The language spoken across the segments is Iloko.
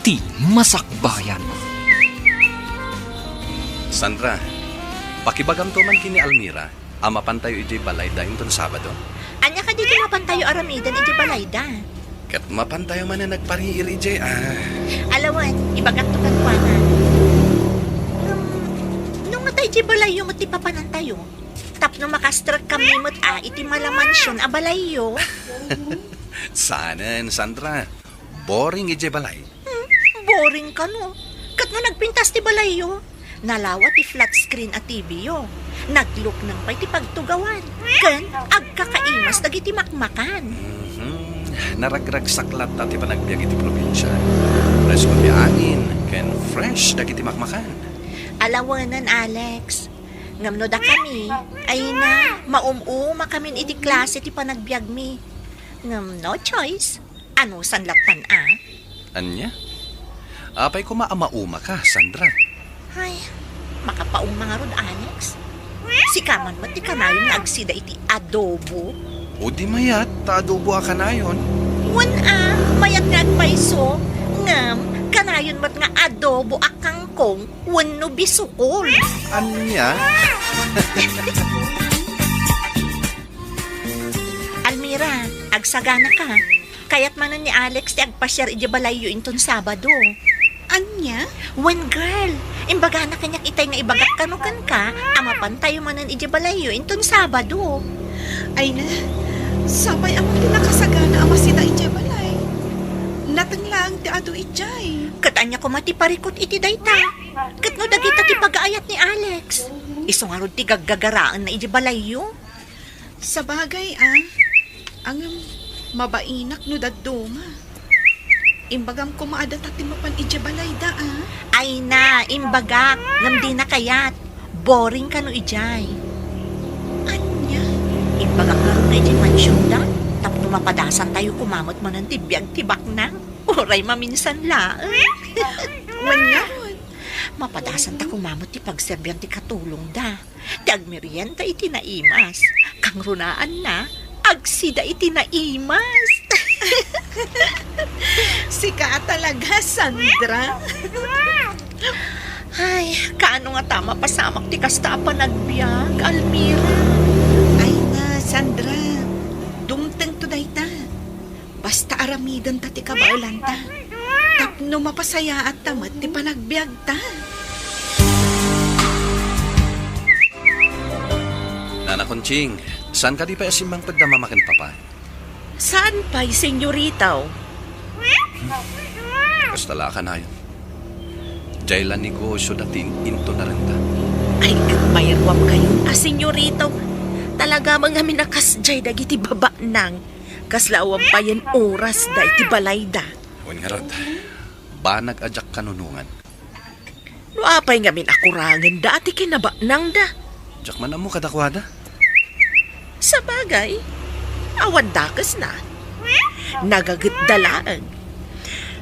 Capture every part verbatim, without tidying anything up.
Ti Masakbayan. Sandra, pakibagamto man ken ni Almira a mapantayo idiay balayda inton Sabado. Ania kadi ti mapantayo aramiden idiay balayda? Ket mapantayo manen agpariir idiay, ah. Ala wen, ibagakto kenkuana. Ngem, no ngata idiay balayyo met ti papanantayo? Tapno makastrekkammi met a iti mala mansion a balayyo. Saanen, Sandra. Boring idiay balay. Hmm, boring kano. Ket no nagpintas ti balayyo, nalawa ti flat screen a T V yo. Naglukneng pay ti pagtugawan. Ken agkakaimas dagiti makmakan. Mhm. Naragragsak latta ti panagbiag iti probinsia. Presko ti angin, ken fresh dagiti makmakan. Ala wenen, Alex. Ngem no dakami, ay na, maum-umakamin iti klase ti panagbiagmi. Ngem no choice, anusan lattan a? Ania? Apay koma a maumaka, Sandra? Ay, makapauma ngarud, Alex. Sika man met ti kanayon nga agsida iti adobo. O di mayat, ta adobo a kanayon. Wen a, mayat nga agpayso, ngem kanayon met nga adobo a kangkong wenno bisukol. Ania? Almira, agsaganaka. Kayat manen ni Alex ti agpasiar idiay balayyo inton Sabado. Ania? Wen, girl, imbagana kaniak itay nga ibagak kano kenka a mapantayo manen idiay balayyo inton Sabado. Ay na, sapay a man ti nakasagana a masida idiay balay. Nateng laeng ti adu idiay. Ket ania koma ti parikut iti dayta? Ket no dagita ti pagaayat ni Alex? Isu ngarud ti gaggagaraenna idiay balayyo. Sabagay, a. Ngem, mabainak no dadduma. Imbagam koma a data ti mapan idiay balayda, a. Ay na, imbagak, ngem dina kayat. Boring kano idiay. Ania? Imbagak ngarud nga idiay mansionda, tapno mapadasantayo koma met manen ti biag ti baknang. Uray maminsan laeng. Wen ngarud. Mapadasanta koma met ti pagserbian ti katulongda. Ti agmerienda iti naimas. Kangrunaanna, agsida iti naimas. Sika a talaga, Sandra. Ay, kaano ngata mapasamak ti kasta a panagbiag, Almira? Ay na, Sandra. Dumtengto dayta. Basta aramidenta ti kabaelanta. Tapno mapasayaatta met ti panagbiagta. Nana Conching, saan kadi pay a simmangpet da Mama ken Papa? Saan pay, Senyorito? Kasta la a kanayon. Diay la negosio da ti in-, intunarenda. Ay, ket mayruamkayon a, Senyorito. Talaga man ngamin a kasdiay dagiti babaknang. Kasla awan payen oras da iti balayda. Wen ngarud, banag a diak kanunongan. No apay ngamin a kurangenda ti kinabaknangda? Diak man ammo kadakuada. Sabagay, awan dakesna. Nagagetda laeng.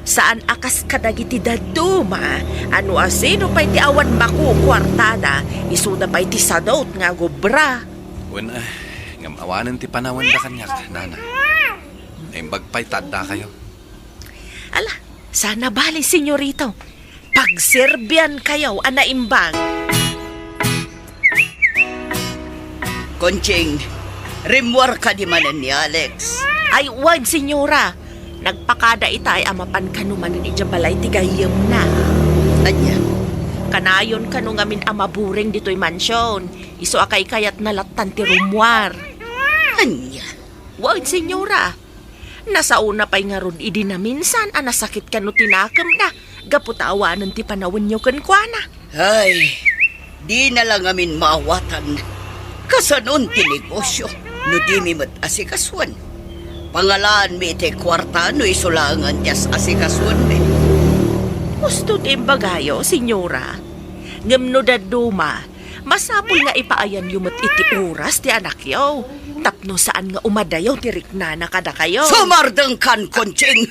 Saan a kas kadagiti dadduma a no asino pay ti awan makukuartada, isuda pay ti sadut nga agobra. Wen, eh, ngem awanen ti panawenda kaniak, Nana. Naimbag pay ta addakayo. Ala, saan a bale, Senyorito. Pagserbiankayo a naimbag. Conching, rimmuar kadi manen ni Alex? Ay, wen, Senyora. Nagpakada itay a mapan kano manen idiay balay ti gayyemna. Ania? Kanayon kano ngamin a maburing ditoy mansion. Isu a kaykayatna lattan ti rummuar. Ania? Wen, Senyora. Nasaona pay ngarud idi naminsan a nasakit kano ti nakemna gapu ta awanen ti panawenyo kenkuana. Ay, dina la ngamin maawatan. Kasanon ti negosio no dimi met asikasuen? Pangalaanmi iti kuarta no isu laengen ti as-asikasuenmi. Husto ti imbagayo, Senyora. Ngem no dadduma, masapul nga ipaayanyo met iti oras ti anakyo, tapno saan nga umadayo ti riknana kadakayo. Sumardengkan, Conching!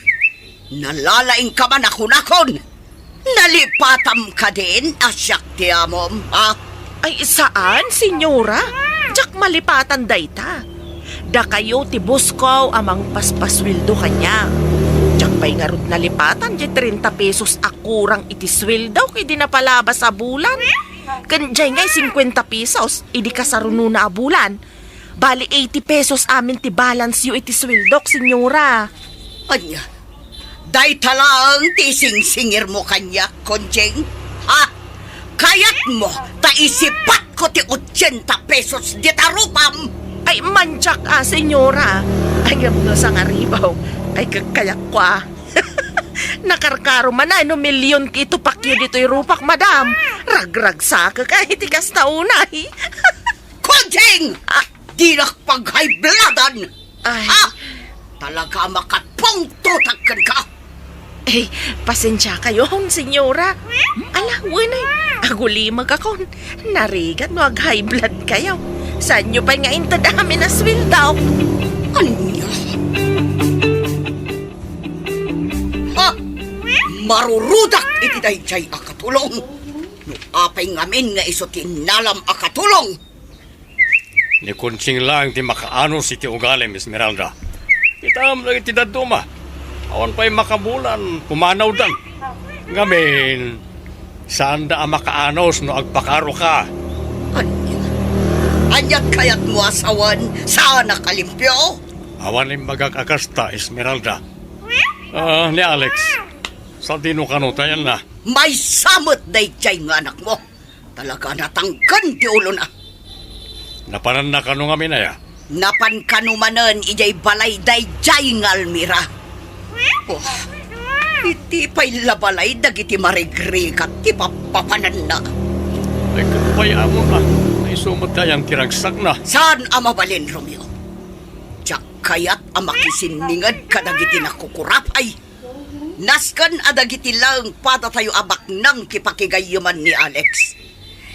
Nalalaingka man a kunakon! Nalipatam kadin a siak ti amom, ha? Ay, saan, Senyora. Diak malipatan dayta. Dakayo ti boss ko a mangpaspasueldo kaniak. Diak pay ngarud nalipatan diay treinta pesos a kurang iti sueldok idi napalabas a bulan. Ken diay ngay cincuenta pesos idi kasarunona a bulan. Bali eighty pesos amin ti balance yo iti sueldok, senyora. Ania? Dayta laeng ti isingsingirmo kaniak, Conching? Ha? Kayatmo ta isipatko ti ochenta pesos dita rupam? Ay, mantiak a, senyora. Ay, ngem no sangaribaw, ay, kayatko a. Nakarkaro man a no milyon ti itupakyo ditoy rupak, madam. Ragragsakek a iti kasta unay. Conching! Ah. Dinak pag-high bloodan! Ay. Ha? Talaga a makapungtotak kenka! Eh, pasensiakayon, senyora. Ala, wen ay, agulimekakon. Narigat no ag-high blood kayo. Saanyo pay nga inted amin a sueldo? Ania? Ha? Marurudak iti daydiay a katulong. No apay ngamin nga isu ti innalam a katulong? Ni Conching laeng ti makaanos iti ugalim, Esmeralda. Kitam dagiti dadduma. Awan pay makabulan, pumanawdan. Ngamin, saanda a makaanos no agpakaroka. Ania? Aniat kayatmo a sawen, saan a kalimpio? Awan imbagak a kasta, Esmeralda. Ah, ni Alex, sadino kano ti ayanna? Maysa met daydiay nga anakmo. Talaga a natangken ti ulona. Napananna kano ngamin aya? Napan kano manen idiay balay daydiay nga Almira. Oh, iti pay la balay dagiti marigrigat ti pappapananna. Ay, ket pay amon a, isu met ti ayan ti ragsakna. Saan a mabalin, Romeo? Diak kayat a makisinninged kadagiti nakukurapay. Nasken a dagiti laeng padatayo a baknang ti pakigayyeman ni Alex.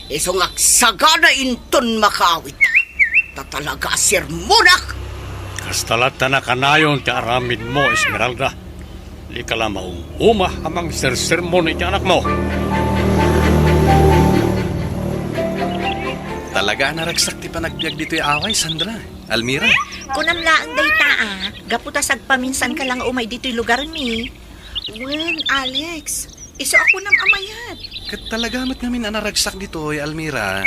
Isu nga agsagana inton makaawit, ta talaga a sermonak. Kasta latta a kanayon ti aramidmo, Esmeralda. Dika la maum-uma a mangsersermon iti anakmo. Talaga a naragsak ti panagbiag ditoy away, Sandra. Almira. Kunam laeng dayta, a, gapu ta sagpaminsanka la nga umay ditoy lugarmi. Wen, Alex, isu a kunam a mayat. Ket talaga met ngamin a naragsak ditoy, Almira.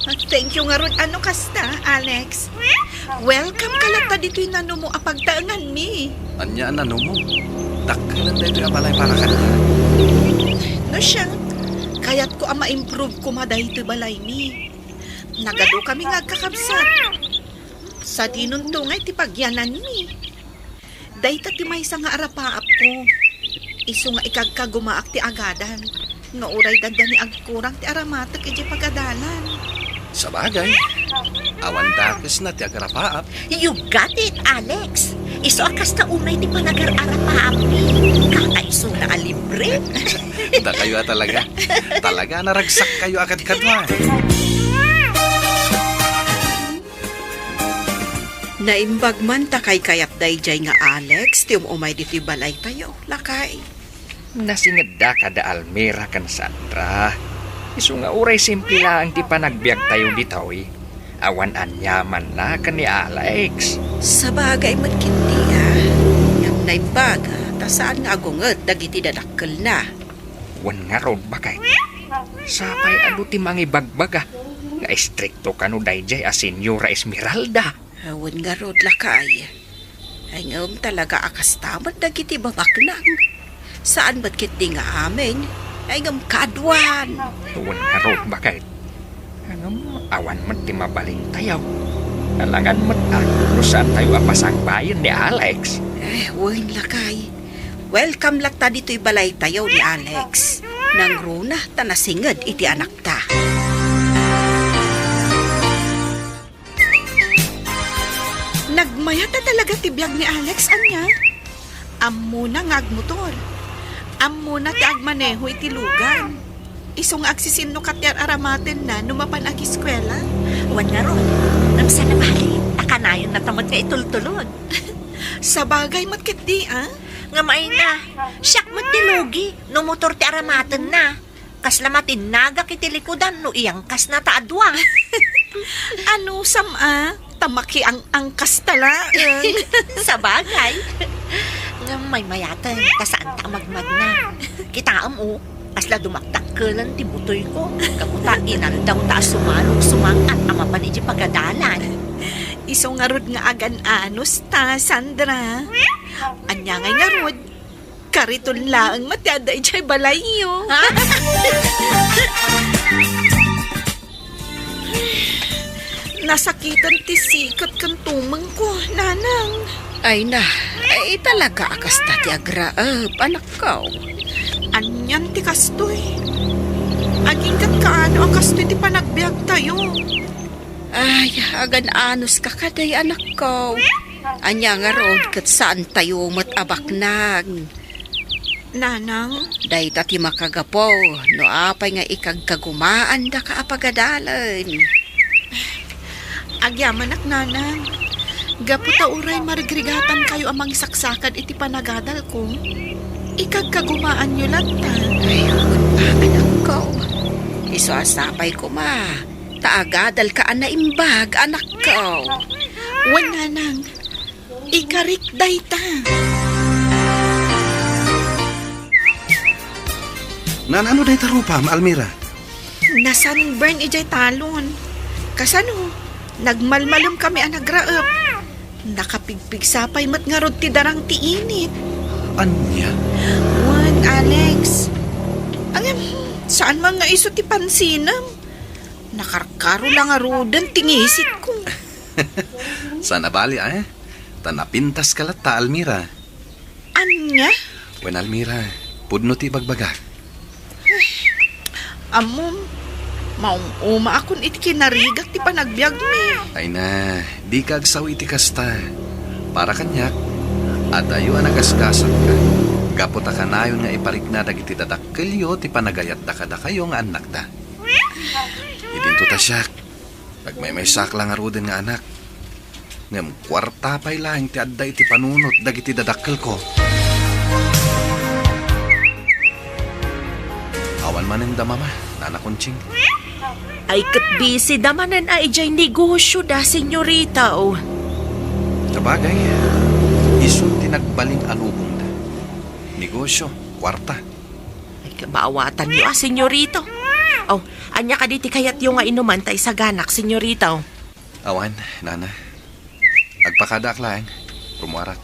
Ah, thank you ngarud a no kasta, Alex. Welcome ka latta ditoy nanumo a pagtaenganmi. Ania a nanumo? Dakkel daytoy a balay para kaniak. No siak, kayatko a ma-improve koma daytoy balaymi. Nagadukami nga agkakabsat. Sadinonto ngay ti pagyananmi. Dayta ti maysa nga arapaapko. Isu nga ikagkagumaak ti agadan, nga uray dandani agkurang ti aramatek idiay pagadalan. Sabagay, awan dakesna ti agarapaap. You got it, Alex. Isu a kasta unay ti panagar-arapaapmi. Kakaisuna a libre. Dakayo a talaga. Talaga a naragsakkayo a kadkaduan. Naimbag man ta kaykayat daydiay nga Alex ti um-umay ditoy balaytayo, lakay. Nasingedda kada Almira ken Sandra. Isu nga uray simple laeng ti panagbiagtayo ditoy. Awan aniamanna ken ni Alex. Sabagay met ketdi, a. Ngem naimbaga ta saan nga agunget dagiti dadakkelna. Wen ngarud, baket. Sapay adu ti mangibagbaga nga istrikto kano daydiay a Senyora Esmeralda. Wen ngarud, lakay. Ay, ngem talaga a kasta met dagiti babaknang. Saan met ketdi nga amin. Ay, ngem kaduan. Wen ngarud, baket. Ngem awan met ti mabalintayo. Alangan met a no saantayo a pasangbayen ni Alex. Eh, wen, lakay. Welcome latta ditoy balaytayo ni Alex. Nangruna ta nasinged iti anakta. Nagmayat a talaga ti biag ni Alex, ania? Ammona nga agmotor. Ammona ti agmaneho iti lugan. Isu nga agsisinnok ti ar-aramatenna no mapan agiskuela. Wen ngarud, ngem saan a bali, ta kanayonna ta met nga itultulod. Sabagay met ketdi, a? Ngem ay na, siak met ti lugi no motor ti aramatenna. Kasla matinagak iti likudan no iyangkasna ta adua. Anusam a, ta makiang-angkasta laeng. Sabagay. Ngem maymayaten, ta saanta a magmagna. Kitaem, o, kasla dumakdakkelan ti butoyko. Gapu ta inaldawta a sumalog sumang-at a mapan idiay pagadalan. Isu ngarud nga agan-anos ta, Sandra. Ania ngay ngarud? Kariton laeng met ti adda idiay balayyo. Nasakitan ti sikat ken tumengko, Nanang. Ay na, ay talaga a kasta ti agraep, anakko. Anian ti kastoy? Agingga't kaano a kastoy ti panagbiagtayo? Ay, agan-anos ka kadi, anakko. Ania ngarud ket saantayo met a baknang? Nanang? Dayta ti makagapu no apay nga ikagkagumaandaka a pagadalen. Agyamanak, Nanang. Gapu ta uray marigrigatankayo a mangisaksakad iti panagadalko, ikagkagumaanyo latta. Ay, wen a, anakko. Isu a sapay koma ta agadalka a naimbag, anakko. Wen, Nanang. Ikarik dayta. Naan-ano dayta rupam, Almira? Na-sunburn idiay talon. Kasano, nagmalmalem kami a nagraep. Nakapigpigsa pay met ngarud ti darang ti init. Ania? Wen, Alex. Ngem, saan man nga isu ti pansinem? Nakarkaro la ngaruden ti ngisitko. Saan a bali, eh? Ta napintaska latta, Almira. Ania? Wen, Almira, pudno ti ibagbagak. Ammom, maum-umaakon iti kinarigat ti panagbiagmi. Ay na, dika agsao iti kasta. Para kaniak, adayo a nagasgasatkan. Gapu ta kanayon nga iparikna dagiti dadakkelyo ti panagayatda kadakayo nga annakda. Idinto ta siak, nagmaymaysaak la ngaruden nga anak. Ngem kuarta pay laeng ti adda iti panunot dagiti dadakkelko. Awan manen da, Mama, Nana Conching. Ay, ket busy da manen a idiay negosio da, senyorita, o. Sabagay, isun ti nagbalin a lubongda. Negosio, kuarta. Ay, kabaawatanyo a, senyorito. O, ania kadi ti kayatyo nga inuman ta isaganak, senyorito? Awan, Nana. Agpakadaak laeng. Rummuarak.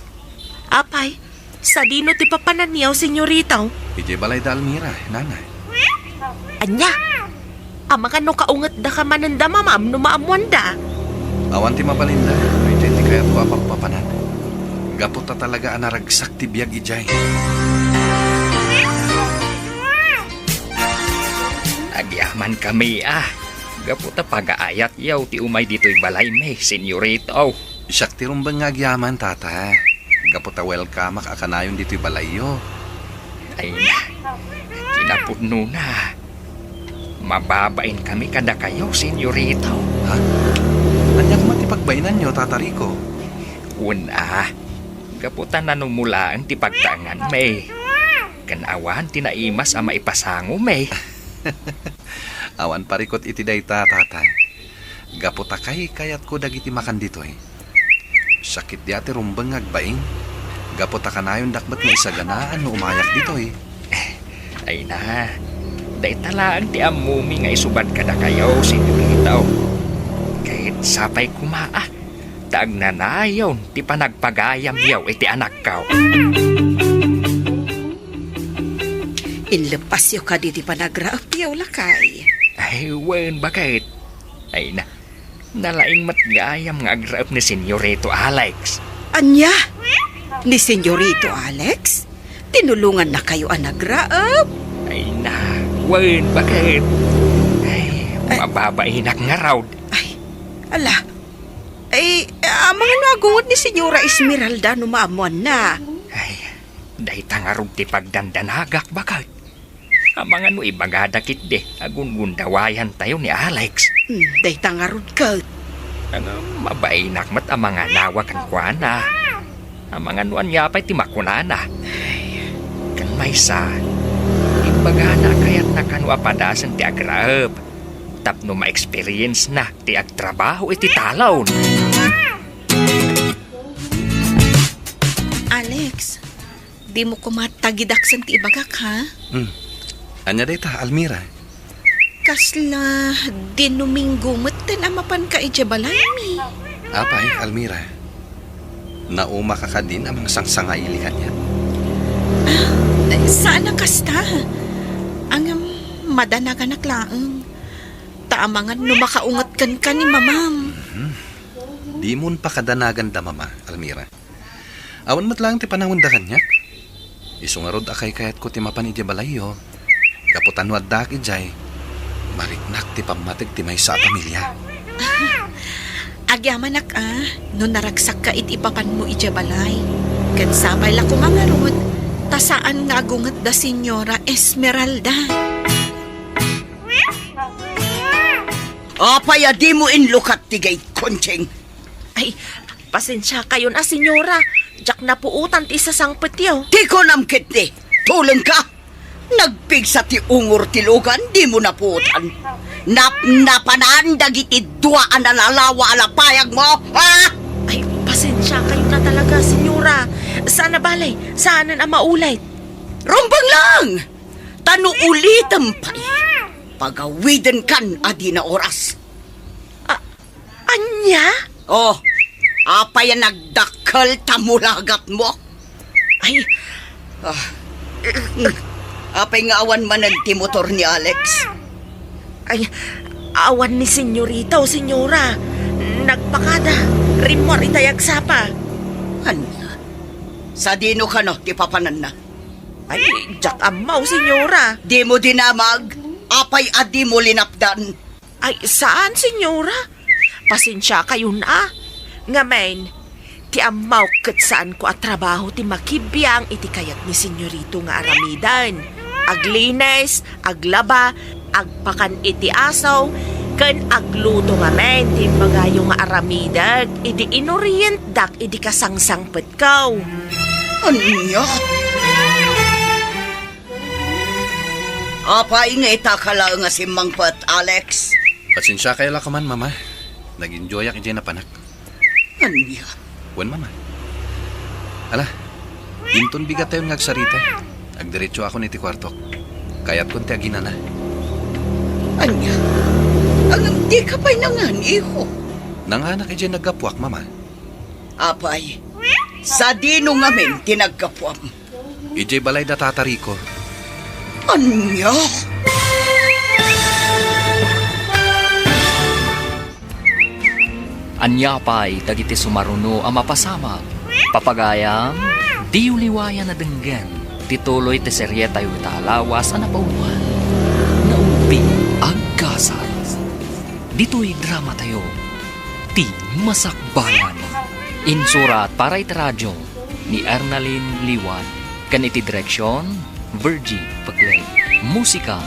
Apay, sadino ti papananyo, senyorito? Idiay balay da Almira, Nana. Ania? Amangan no kaungetda ka manen da Mamam no maammoanda? Awan ti mabalinda, daytoy ti kayatko a pagpapanan. Gapu ta talaga a naragsak ti biag idiay. Agyamankami a, gapu ta pagaayatyo ti umay ditoy balaymi, senyorito. Siak ti rumbeng nga agyaman, Tata. Gapu ta welcomeak a kanayon ditoy balayyo. Ay, kinapudnona. Mababainkami kadakayo, senyorito. Ha? Ania koma ti pagbainanyo, Tata Rico? Wen a, gapu ta nanumulaeng ti pagtaenganmi. Ken awan ti naimas a maipasangomi. Awan parikut iti dayta, Tata. Gapu ta kaykayatko dagiti makan ditoy. Sakit dia ti rumbeng nga agbain. Gapu ta kanayondak met nga isaganaan no umayak ditoy. Ay na, dayta laeng ti ammomi nga isubad kadakayo, senyorito. Ket sapay koma a, ta agnanayon ti panagpagayamyo iti anakko. Inleppasyo kadi ti panagraepyo, lakay? Ay, wen, baket. Ay na, nalaing met gayam nga agraep ni Senyorito Alex. Ania? Ni Senyorito Alex? Tinulongannakayo a nagraep? Ay na, wen, baket. Ay, ay, mababainak ngarud. Ay, ala. Ay, amangan no agungot ni Senyora Esmeralda no maammoanna? Ay, dayta ngarud ti pagdandanagak, baket. Amangan no ibagada ketdi a gungundawayantayo ni Alex. Hmm, dayta ngarud ket. Ngem mabainak met a manganawa kenkuana. Amangan no ania pay ti makunana. Ken maysa, imbagana a kayatna kano a padasen ti agraep tapno ma-experience-na ti agtrabaho iti talon. Alex, Dimo koma tagidaksen ti ibagak, ha? Hmm. Ania dayta, Almira? Kasla Domingo metten a mapanka idiay balaymi. Apay, Almira? Naumaka kadin a mangsangsangaili kaniak? Ah, saan a kasta. Ngem, madanaganak laeng. Ta amangan no makaunget kenka ni Mamam. Mhm. Dimon pakadanagan da Mama, Almira. Awan met laeng ti panawenda kaniak. Isu ngarud a kaykayatko ti mapan idiay balayyo. Gapu ta no addaak idiay, mariknak ti pammateg ti maysa a pamilia. Agyamanak a, no naragsakka iti ipapanmo idiay balay. Ket sapay la koma ngarud, ta saan nga agunget da Señora Esmeralda. Apay a dimo inlukat ti gate, Conching? Ay, pasensiakayon a, Señora. Diak napuotan ti isasangpetyo. Ti kunam ketdi, tulongka. Nagpigsa ti ungor ti lugan, dimo napuotan. Napnapanan dagiti dua a nalalawa a lapayagmo, ha? Ay, pasensiakayon a talaga, Señora. Saan a bale, saanen a maulit. Rumbeng lang! Ta no ulitem pay, pagawidenkan a dina oras. A-, ania? Oh, apay a nagdakkel ta mulagatmo? Ay. Ah. Apay nga awan manen ti motor ni Alex? Ay, awan ni Senyorito, Señora. Nagpakada. Rimmuar itay agsapa. Ania? Sadino kano ti papananna? Ay, diak ammo, Señora. Dimo dinamag? Apay a dimo linapdan? Ay, saan, Señora. Pasensiakayon a. Ngamin, ti ammok ket saanko a trabaho ti makibiang iti kayat ni Senyorito nga aramiden. Aglinis, aglaba, agpakan iti aso, ken agluto ngamin ti imbagayo nga aramidek idi inorientdak idi kasangsangpetko. Ania? Apay nga ita ka laeng a simmangpet, Alex? Pasensiakayo la koman, Mama. Nag-enjoyak idiay napanak. Ania? Wen, Mama. Ala, inton bigatayon nga agsarita, agdiretsoakon iti kuartok. Kayatkon ti aginana. Ania? Ngem dika pay nangan, iho? Nanganak idiay naggapuak, Mama. Apay, sadino ngamin ti naggapuam? Idiay balay da Tata Rico. Ania? Ania pay dagiti sumaruno a mapasamak? Papagayam, diyo liwayan a denggen ti tuloy ti serietayo ita a lawas a napauloan. Naulpi, aggasat. Ditoy dramatayo, Ti Masakbayan. Insurat para iti radio ni Ernalyn Liwan, ken iti direksion, Virgie Peclay. Musika,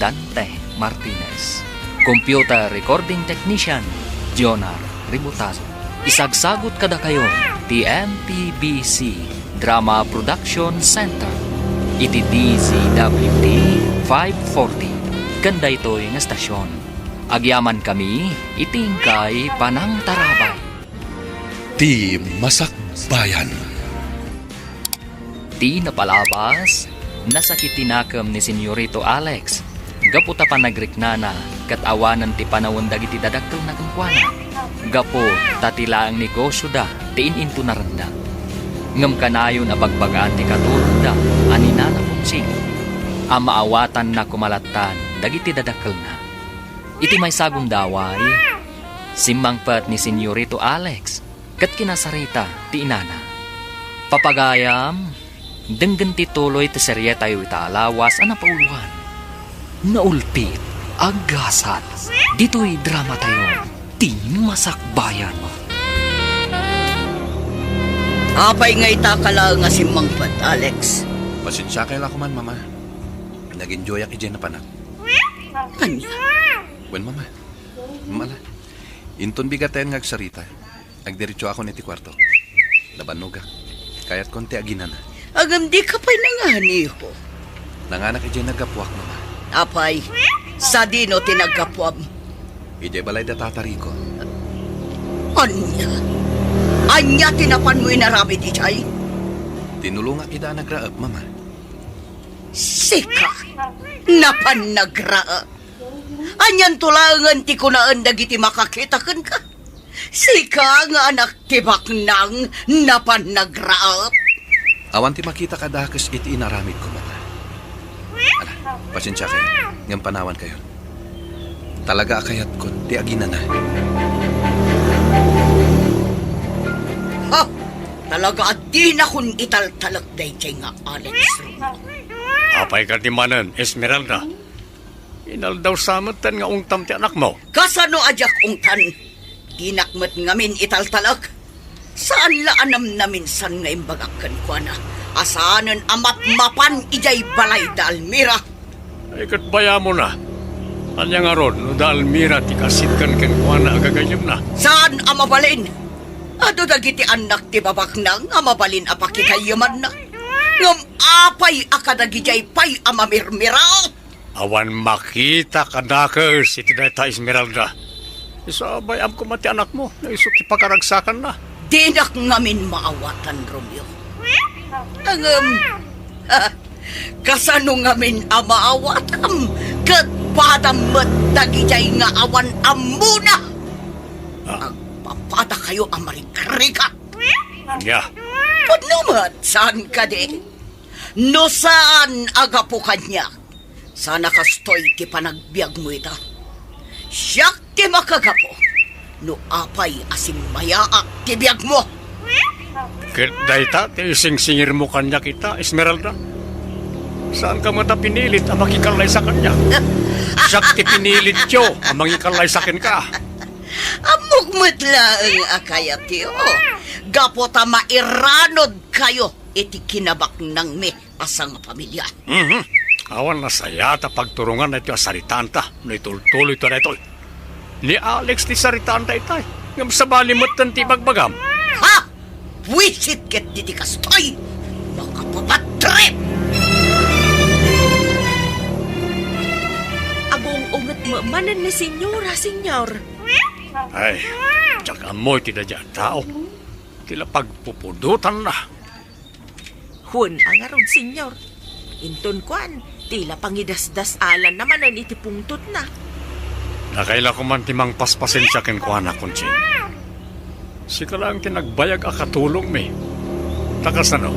Dante Martinez. Computer recording technician, Jonar Ributazo. Isagsagut kadakayo ti M P B C Drama Production Center iti D Z W T five forty ken daytoy nga estasion. Agyamankami iti inkay panangtarabay. Ti Masakbayan. Ti napalabas, nasakit ti nakem ni Senyorito Alex gapu ta panagriknana ket awanen ti panawen dagiti dadakkelna kenkuana. Gapu ta ti laeng negosioda ti in-intunarenda. Ngem kanayon a bagbagaan ti katulongda a ni Nana Conching a maawatanna koma lattan dagiti dadakkelna. Iti maysa a gundaway, simmangpet ni Senyorito Alex ket kinasarita ti inana. Papagayam, denggen ti tuloy ti serietayo ita a lawas a napauloan. Naulpit, aggasat, ditoy dramatayo, Ti Masakbayan. Apay nga ita ka laeng a simmangpet, Alex? Pasensiakayo la koman, Mama. Nag-enjoyak idiay napanak. Ania? Wen, Mama. Mala, inton bigatayon nga agsarita, agdiretsoakon iti kuartok. Nabannogak. Kayatkon ti aginana. Ngem dika pay nangan, iho? Nanganak idiay naggapuak, Mama. Apay, sadino ti naggapuam? Idiay balay da Tata Rico. Ania? Ania ti napanmo inaramid idiay? Tinulongak ida a nagraep, Mama. Sika, napan nagraep. Anianto laengen ti kunaen dagiti makakita kenka? Sika nga anak ti baknang, napan nagraep. Awan ti makita kadakes iti inaramidko, Mama. Ala, pasensiakayo, ngem panawankayon. Talaga a kayatkon ti aginana. Ha! Talaga a dinakon italtalek daydiay nga Alex Romeo. Apay kadi manen, Esmeralda? Inaldaw sa metten nga ungtam ti anakmo. Kasano a diak ungtan? Dinak met ngamin italtalek. Saan la a namnaminsan nga imbagak kenkuana a saanen a mapmapan idiay balay da Almira. Ay, ket bayamona. Ania ngarud no da Almira ti kasitkan kenkuana a gagayyemna? Saan a mabalin? Adu dagiti annak ti babaknang a mabalin a pakikayyemanna. Ngem apay a kadagidiay pay a mamirmiraw? Awan makita kadakes iti dayta, Esmeralda. Isu a bay-am koma ti anakmo, no isu ti pakaragsakanna. Dinak ngamin maawatan, Romeo. Ngem, kasano ngamin a maawatam ket padam met dagidiay nga awan ammona? Ah. Agpapadakayo a marikrigat. Ania? Pudno met, saan kadi? No saan a gapu kaniak, saan a kastoy ti panagbiagmo ita. Siak ti makagapu no apay a simmayaak ti biagmo. Ket dayta ti isingsingirmo kaniak ita, Esmeralda? Saanka met a pinilit a makikallaysa kaniak. Siak ti pinilityo a mangikallaysa kenka. Ammok met laeng a kayatyo. Gapu ta mairanodkayo iti kinabaknangmi a sangapamilia. Mhm. Awan nasayaat a pagturongan daytoy a saritaanta no itultuloyto daytoy. Ni Alex ti saritaanta itay, ngem sabali metten ti ibagbagam. Ha? Buisit ket diti kastoy! Makapapatrip! Agung-unget met manen ni Senyora, Senyor. Ay, diak ammo iti daydiay a tao. Ti la pagpupudotanna. Wen a ngarud, Senyor. Inton kuan, ti la pangidasdasalanna manen iti pungtotna. Dakay la koman ti mangpaspasensia kenkuana, Conching. Sika laeng ti nagbayag a katulongmi. Ta kasano?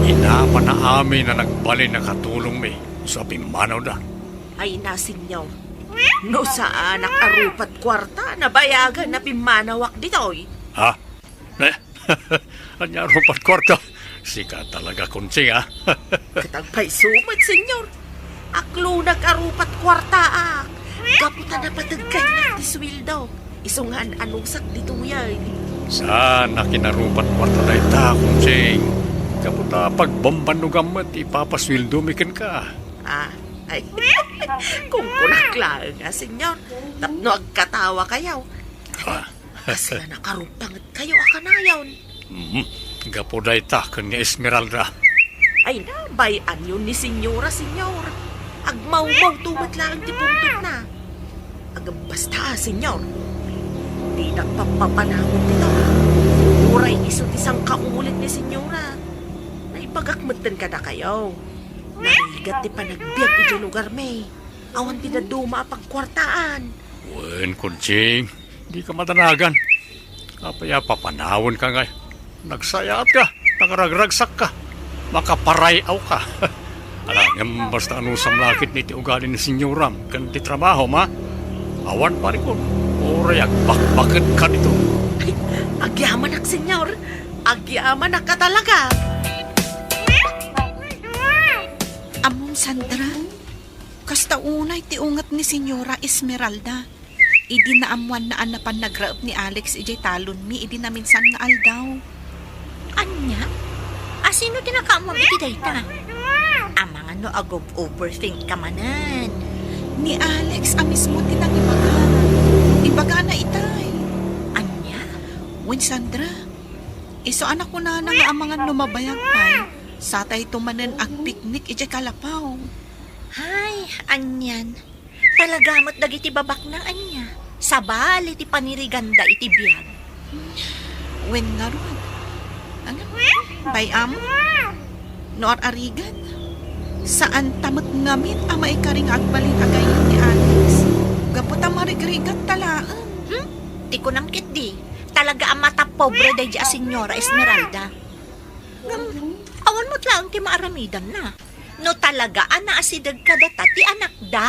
Inapana amin a nagbalin a katulongmi, isu a pimmanawda. Ay na, Senyor. No saanak a rupat kuarta, nabayagan a pimmanawak ditoy. Ha? Eh? Ania rupat kuarta? Sika talaga, Conching, ah. Ket agpayso met, Senyor. Aklonag a rupat kuartaak. Gapu ta napateg kaniak ti sueldo. Isu nga an-anusak ditoyen. Saan a kinarupat kuarta dayta, Conching? Gapu ta pagbambannogam met ti ipapasueldomi kenka. Ah, ay. Kunkunak laeng, ah, Senyor. Tapno agkatawakayo. Ah. Kasla nakarupangetkayo a kanayon. Mhm. Gapu dayta ken ni Esmeralda. Ay, nabay-anyo ni Senyora, Senyor. Agmawmawto met laeng ti pungtotna. Agabasta, Senyor. Dinak pappapanawon dita. Uray isu ti sangkaulit ni Senyora. Naibagak metten kadakayo. Narigat ti panagbiag iti lugarmi. Awan ti dadduma a pagkuartaan. Wen, Conching, dika madanagan. Apay a papanawenka ngay? Nagsayaatka, nakaragragsakka, makaparay-awka. Ala, ngem basta anusam la ketdi ti ugali ni senyoram ken ti trabahom, a? Awan parikut, uray agbakbaketka dito. Ay, agyamanak, Senyor. Agyamanak a talaga. Ammom, Sandra, kasta unay ti unget ni Senyora Esmeralda idi naammoanna a napan nagraep ni Alex idiay talonmi idi naminsan nga aldaw. Ania? A, sino ti nakaammoam iti dayta? Amangan no ag-overthink ka manen. Ni Alex a mismo ti nangibaga. Ibagana itay. Ania? Wen, Sandra, isu a nakunana nga amangan no mabayag pay, satayto manen agpiknik idiay kalapaw. Hay, anian. Talaga met dagiti babaknang ania, sabali ti paniriganda iti biag. Wen ngarud, Bay-am? No ar-arigan, saanta met ngamin a maikari nga agbalin a gayyem ni Alex. Gapu ta marigrigatta laeng. Hmm? Ti kunam ketdi, talaga a matapobre daydi a Senyora Esmeralda. Ngem, awan met laeng ti maaramidanna. No talaga a naasideg kadata ti anakda.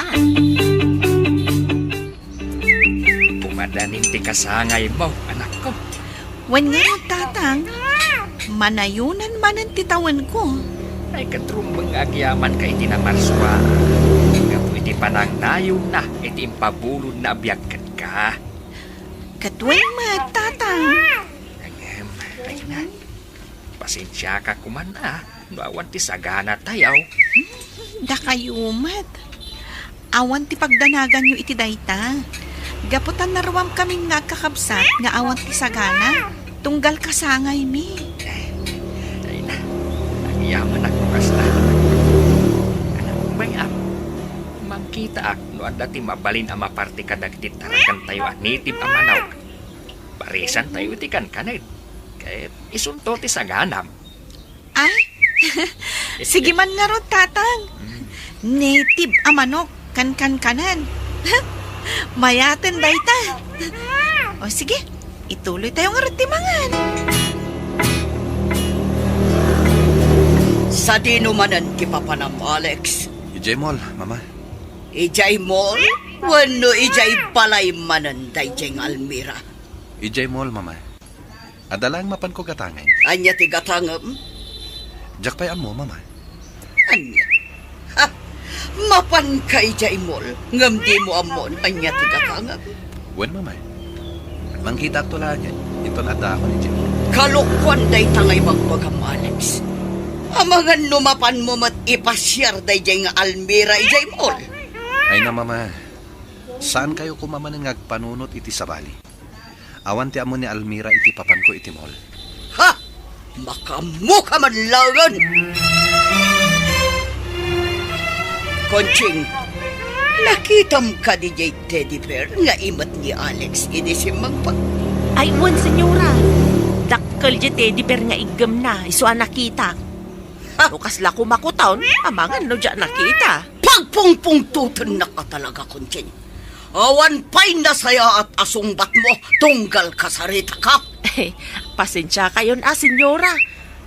Kumadanin ti kasangaymo, anakko. Wen ngarud, Tatang, manayonan manen ti tawenko. Ay, ket rumbeng nga agyamanka iti namarsua. Gapu iti panangnayonna iti impabulodna a biag kenka. Ket wen met, Tatang. Ngem, ay na. Pasensiaka koman a no awan ti saganatayo. Dakayo met. Awan ti pagdanaganyo iti dayta. Gapu ta naruamkamin nga agkakabsat nga awan ti sagana. Tunggal kasangaymi. Ay na, agyamanak no kasta. Anak, bay-am, mangkitaak no adda ti mabalin a maparti kadagiti taragantayo a native a manok. Parisantayo iti kankaned. Ket isunto ti saganam. Ay, sige man ngarud, Tatang. Mm. Native a manok, kankankanan. Mayaten dayta. O sige, ituloytayo ngarud ti mangan. Sadino manen ti papanam, Alex? Idiay mall, Mama. Idiay mall? Wenno idiay balay manen daydiay nga Almira? Idiay mall, Mama. Adda laeng mapanko gatangen. Ania ti gatangem? Diak pay ammo, Mama. Ania? Ha? Mapanka idiay mall, ngem dimo ammo no ania ti gatangem? Wen, Mama. Mangkitaakto laengen inton addaakon idiay mall. Kalokuan dayta nga ibagbagam, Alex. Amangan no mapanmo met ipasiar daydiay nga Almira idiay mall. Ay na, Mama. Saankayo koma manen nga agpanunot iti sabali. Awan ti ammo ni Almira iti papanko iti mall. Ha! Makaammoka man laengen! Conching, nakitam kadi diay teddy bear nga imet ni Alex idi simmangpet? Ay, wen, senyora. Dakkel diay teddy bear nga iggemna, isu a nakitak. Ha? No kasla kumakuton, amangan no diak nakita. Pagpungpungtotennak a talaga, Conching. Awan pay nasayaat a sungbatmo tunggal kasaritaka. Pasensiakayon a, senyora.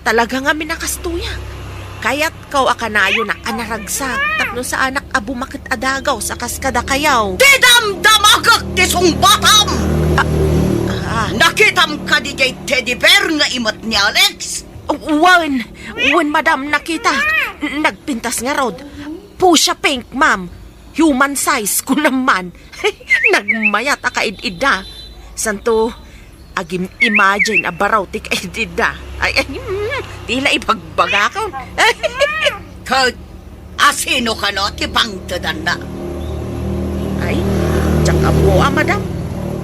Talaga ngamin a kastoyak. Kayatko a kanayonak a naragsak tapno saanak a bumaket a dagaw sa kas kadakayo. Ti damdamagek ti sungbatam! Ah, ah. Nakitam kadi diay teddy bear nga imet ni Alex? Wen, wen, madam, nakita. Nagpintas ngarud. Fuchsia pink, ma'am. Human size, kunam man. Nagmayat a kaid-idda. Santo, agim-imagine a baraw ti kaid-idda. Ay, ay, mm, tila ibagbagakon. Ket, asino kano ti pangtedanna? Ay, diak ammo a, madam.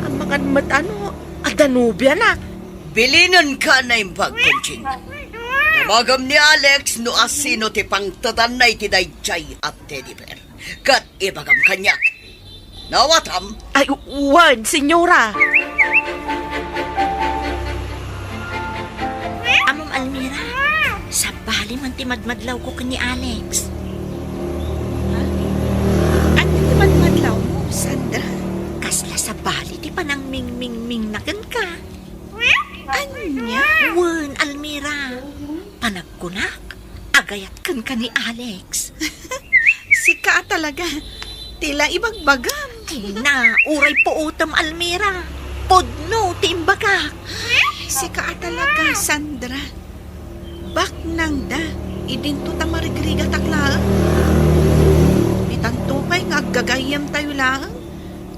Amangan met a no, adda nobiana. Bilinenka a naimbag, Conching. Damagem ni Alex no asino ti pangtedanna iti daydiay a teddy bear. Ket ibagam kaniak. Nawatam? Ay, wen, senyora. Amom, Almira, sabali man ti madmadlawko ken ni Alex. Ha? Ania ti madmadlawmo, Sandra? Kasla sabali ti panangmingmingmingna kenka. Ania? Wen, Almira. Panagkunak, agayat kenka ni Alex. Sika a talaga, tila ibagbagam. Ay na, uray puotem, Almira. Pudno ti imbagak. Sika a talaga, Sandra. Baknangda, idinto ta marigrigatak laeng. Ditanto pay nga aggagayyemtayo laeng.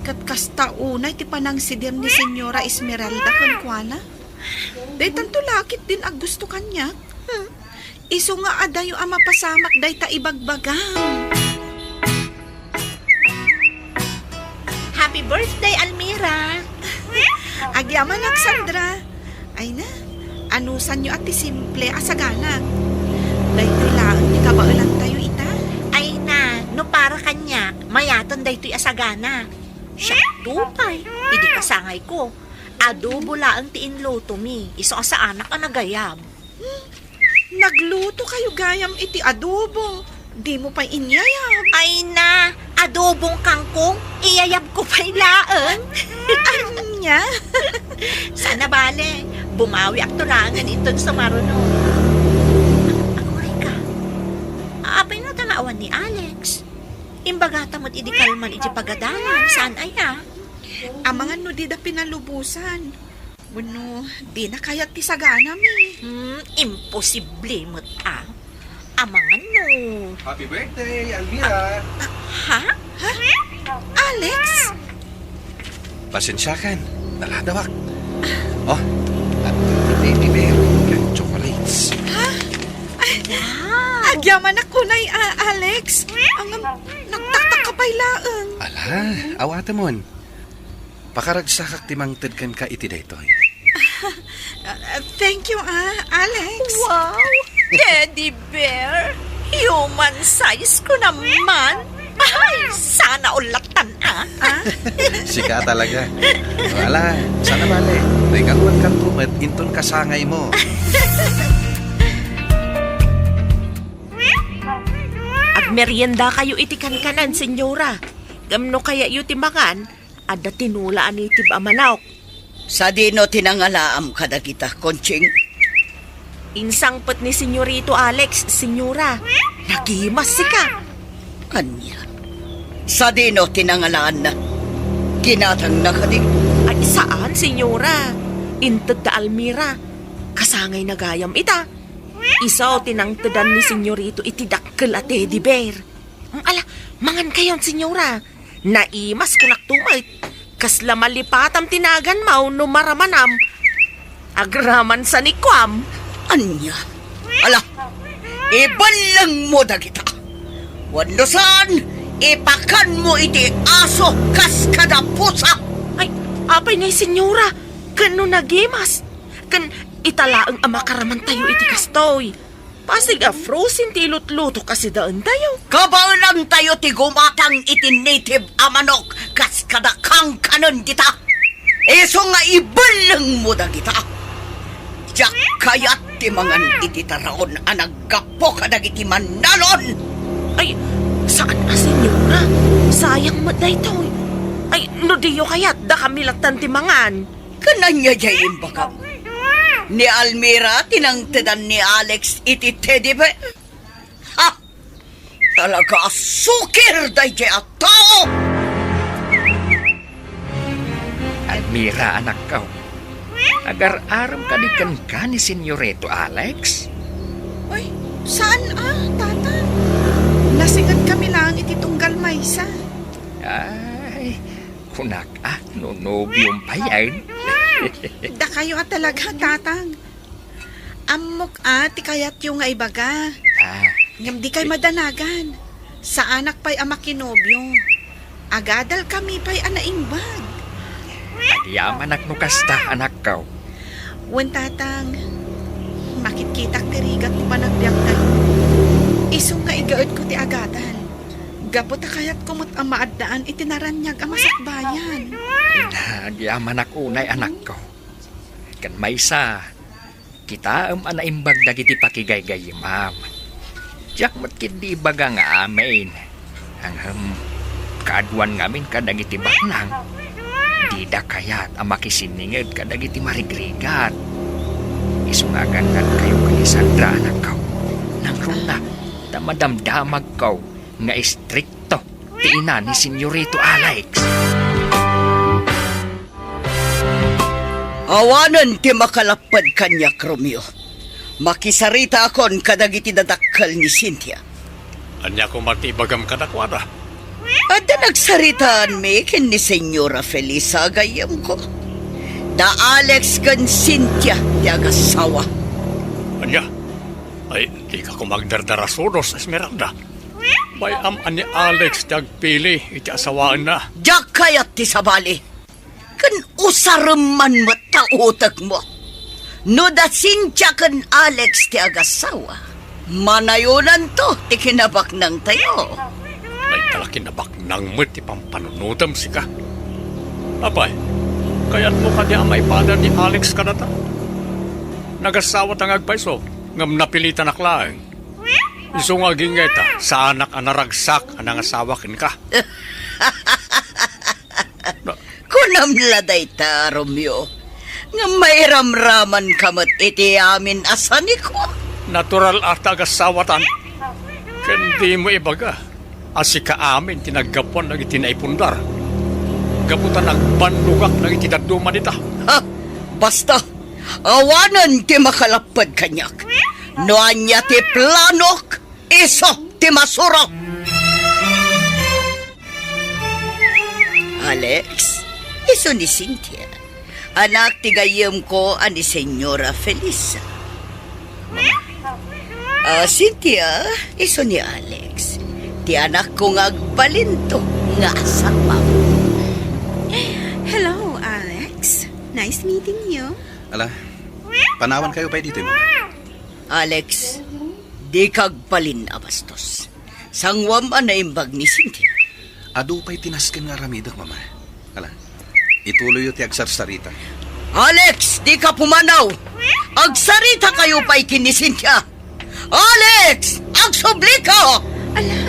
Ket kasta unay ti panangsidir ni Senyora Esmeralda kenkuana. Daytanto la ketdin aggusto kaniak. Hmm. Isu nga adayo a mapasamak dayta ibagbagam. Happy birthday, Almira! Agyamanak, Sandra. Ay na, anusanyo a ti simple a sagana. Daytoy laeng ti kabaelantayo ita. Ay na, no para kaniak, mayaten daytoy a sagana. Siak pay, idi kasangayko. Adobo laeng ti inlutomi, isu a saanak a nagayab. Nagluto kayo gayam iti adobo. Dimo pay inyayab. Ay na, adobong kangkong, iyayabko pay laeng. Ania? Saan a bale, bumawiak turangen inton sumaruno. Aguray ka. Apay no ta nga awan ni Alex? Imbagata met idi kalman iti pagadalan, saan aya? Amangan no dida pinalubosan. Wenno, dina kayat ti saganami. Hmm, imposible met a. Amangan no. Happy birthday, Almira! Ah, ha? Ha? Alex? Pasensiakan, naladawak. Oh, at teddy bear ken chocolates. Ha? Ay, wow. Agyamanak unay, ah, Alex. Ang nagtaktak ka pay laeng. Ala, awatemon. Pakaragsakak ti mangted kenka iti daytoy. Ah, thank you, ah, Alex. Wow! Teddy bear! Human size ko naman! Ay, sana all lattan, ah! Ah? Sika talaga. Wala, saan a bale. Regaluan kanto met inton kasangaymo. Agmerienda kayo iti kankanan, Senyora. Ngem no kayatyo ti mangan, adda tinola a native a manok. Sadino ti nangalaam kadagita, Conching? Insangpet ni Senyorito Alex, Senyora. Nagimas sika. Ania? Sadino ti nangalaanna? Ginatangna kadi? Ay, saan, Senyora. Inted da Almira. Kasangayna gayam ita. Isu ti nangtedan ni Senyorito iti dakkel a teddy bear. Ala, mangan kayon, Senyora. Naimas kunak tumet. Kasla malipatam ti naganmaw no maramanam. Agraman sa ni kuam. Ania? Ala, ibellengmo dagita. Wenno saan, ipakanmo iti aso kas kada pusa. Ay, apay ngay, Senyora? Ken no nagimas? Ken ita laeng a makaramantayo iti kastoy. Pasig a frozen ti ilutluto kasidaentayo. Kabaelantayo ti gumatang iti native a manok kas kada kankanen dita. Isu nga ibellengmo dagita. Diak kayat ti mangan iti taraon a naggapu kadagiti mannalon. Ay, saan a, Senyora. Sayang met daytoy. Ay, no diyo kayat, dakami lattan ti mangan. Ken ania diay imbagam? Ni Almira ti nangtedan ni Alex iti teddy bear? Ha! Talaga a sukir daydiay a tao! Almira, anakko, agar-arem kadi kenka ni Senyorito Alex? Ay, saan a, Tatang? Nasinget kami laeng iti tunggal maysa. Ay, kunak a, no nobiom payen. Dakayo a talaga, Tatang. Ammok a ti kayatyo nga ibaga. Ah. Ngem dikay madanagan. Saanak pay a makinobio. Agadal kami pay a naimbag. Agyamanak no kasta, anakko. Wen, Tatang, makitkitak ti rigat ti panagbiagtayo. Isu nga igaedko ti agadal. Gapu ta kayatko met a maaddaan iti naraniag a masakbayan. Agyamanak unay, anakko. Ken maysa, kitaem a naimbag dagiti pakigaygayyemam. Diak met ketdi ibaga nga amin. Ngem, kaaduan ngamin kadagiti baknang, dida kayat a makisinninged kadagiti marigrigat. Isu nga agannadkayo ken ni Sandra, anakko. Nangruna, ta madamdamagko nga istrikto ti ina ni Senyorito Alex. Awanen ti makalapped kaniak, Romeo. Makisaritaakon kadagiti dadakkel ni Cynthia. Ania koma ti ibagam kadakuada? Adda nagsaritaanmi ken ni Senyora Felisa, gayyemko. Da Alex ken Cynthia ti agassawa. Ania? Ay, dika koma agdardarasudos, Esmeralda. Bay-am a ni Alex ti agpili iti asawaenna. Diak kayat ti sabali. Ken usarem man met ta utekmo. No da Cynthia ken Alex ti agassawa, manayonanto ti kinabaknangtayo. Ay, talaga kinabaknang met ti pampanunotem, sika. Apay, kayatmo kadi a maipada ni Alex kadata? Nagasawata nga agpayso, ngem napilitanak laeng. Isu nga agingga ita, saanak a naragsak a nangasawa kenka. Na- Kunam la dayta, Romeo, nga mairamramanka met iti amin a sanikua. Natural a ta agasawatan, ken dimo ibaga a sika amin ti naggapuan dagiti naipundar. Gapu ta nagbannogak dagiti dadduma dita. Ha? Basta, awanen ti makalapped kaniak. No ania ti planok, isu ti masuro. Alex, isu ni Cynthia. Anak ti gayyemko a ni Señora Felisa. Ah, Cynthia, isu ni Alex. Ti anakko nga agbalinto nga asawa. Hello, Alex. Nice meeting you. Ala, panawankayo pay ditoy, Mama. Alex, dika agbalin a bastos. Sanguam a naimbag ni Cynthia. Adu pay ti nasken nga aramidek, Mama. Ala, ituloyyo ti agsarsarita. Alex, dika pumanaw! Agsaritakayo pay ken ni Cynthia! Alex, agsublika! Ala,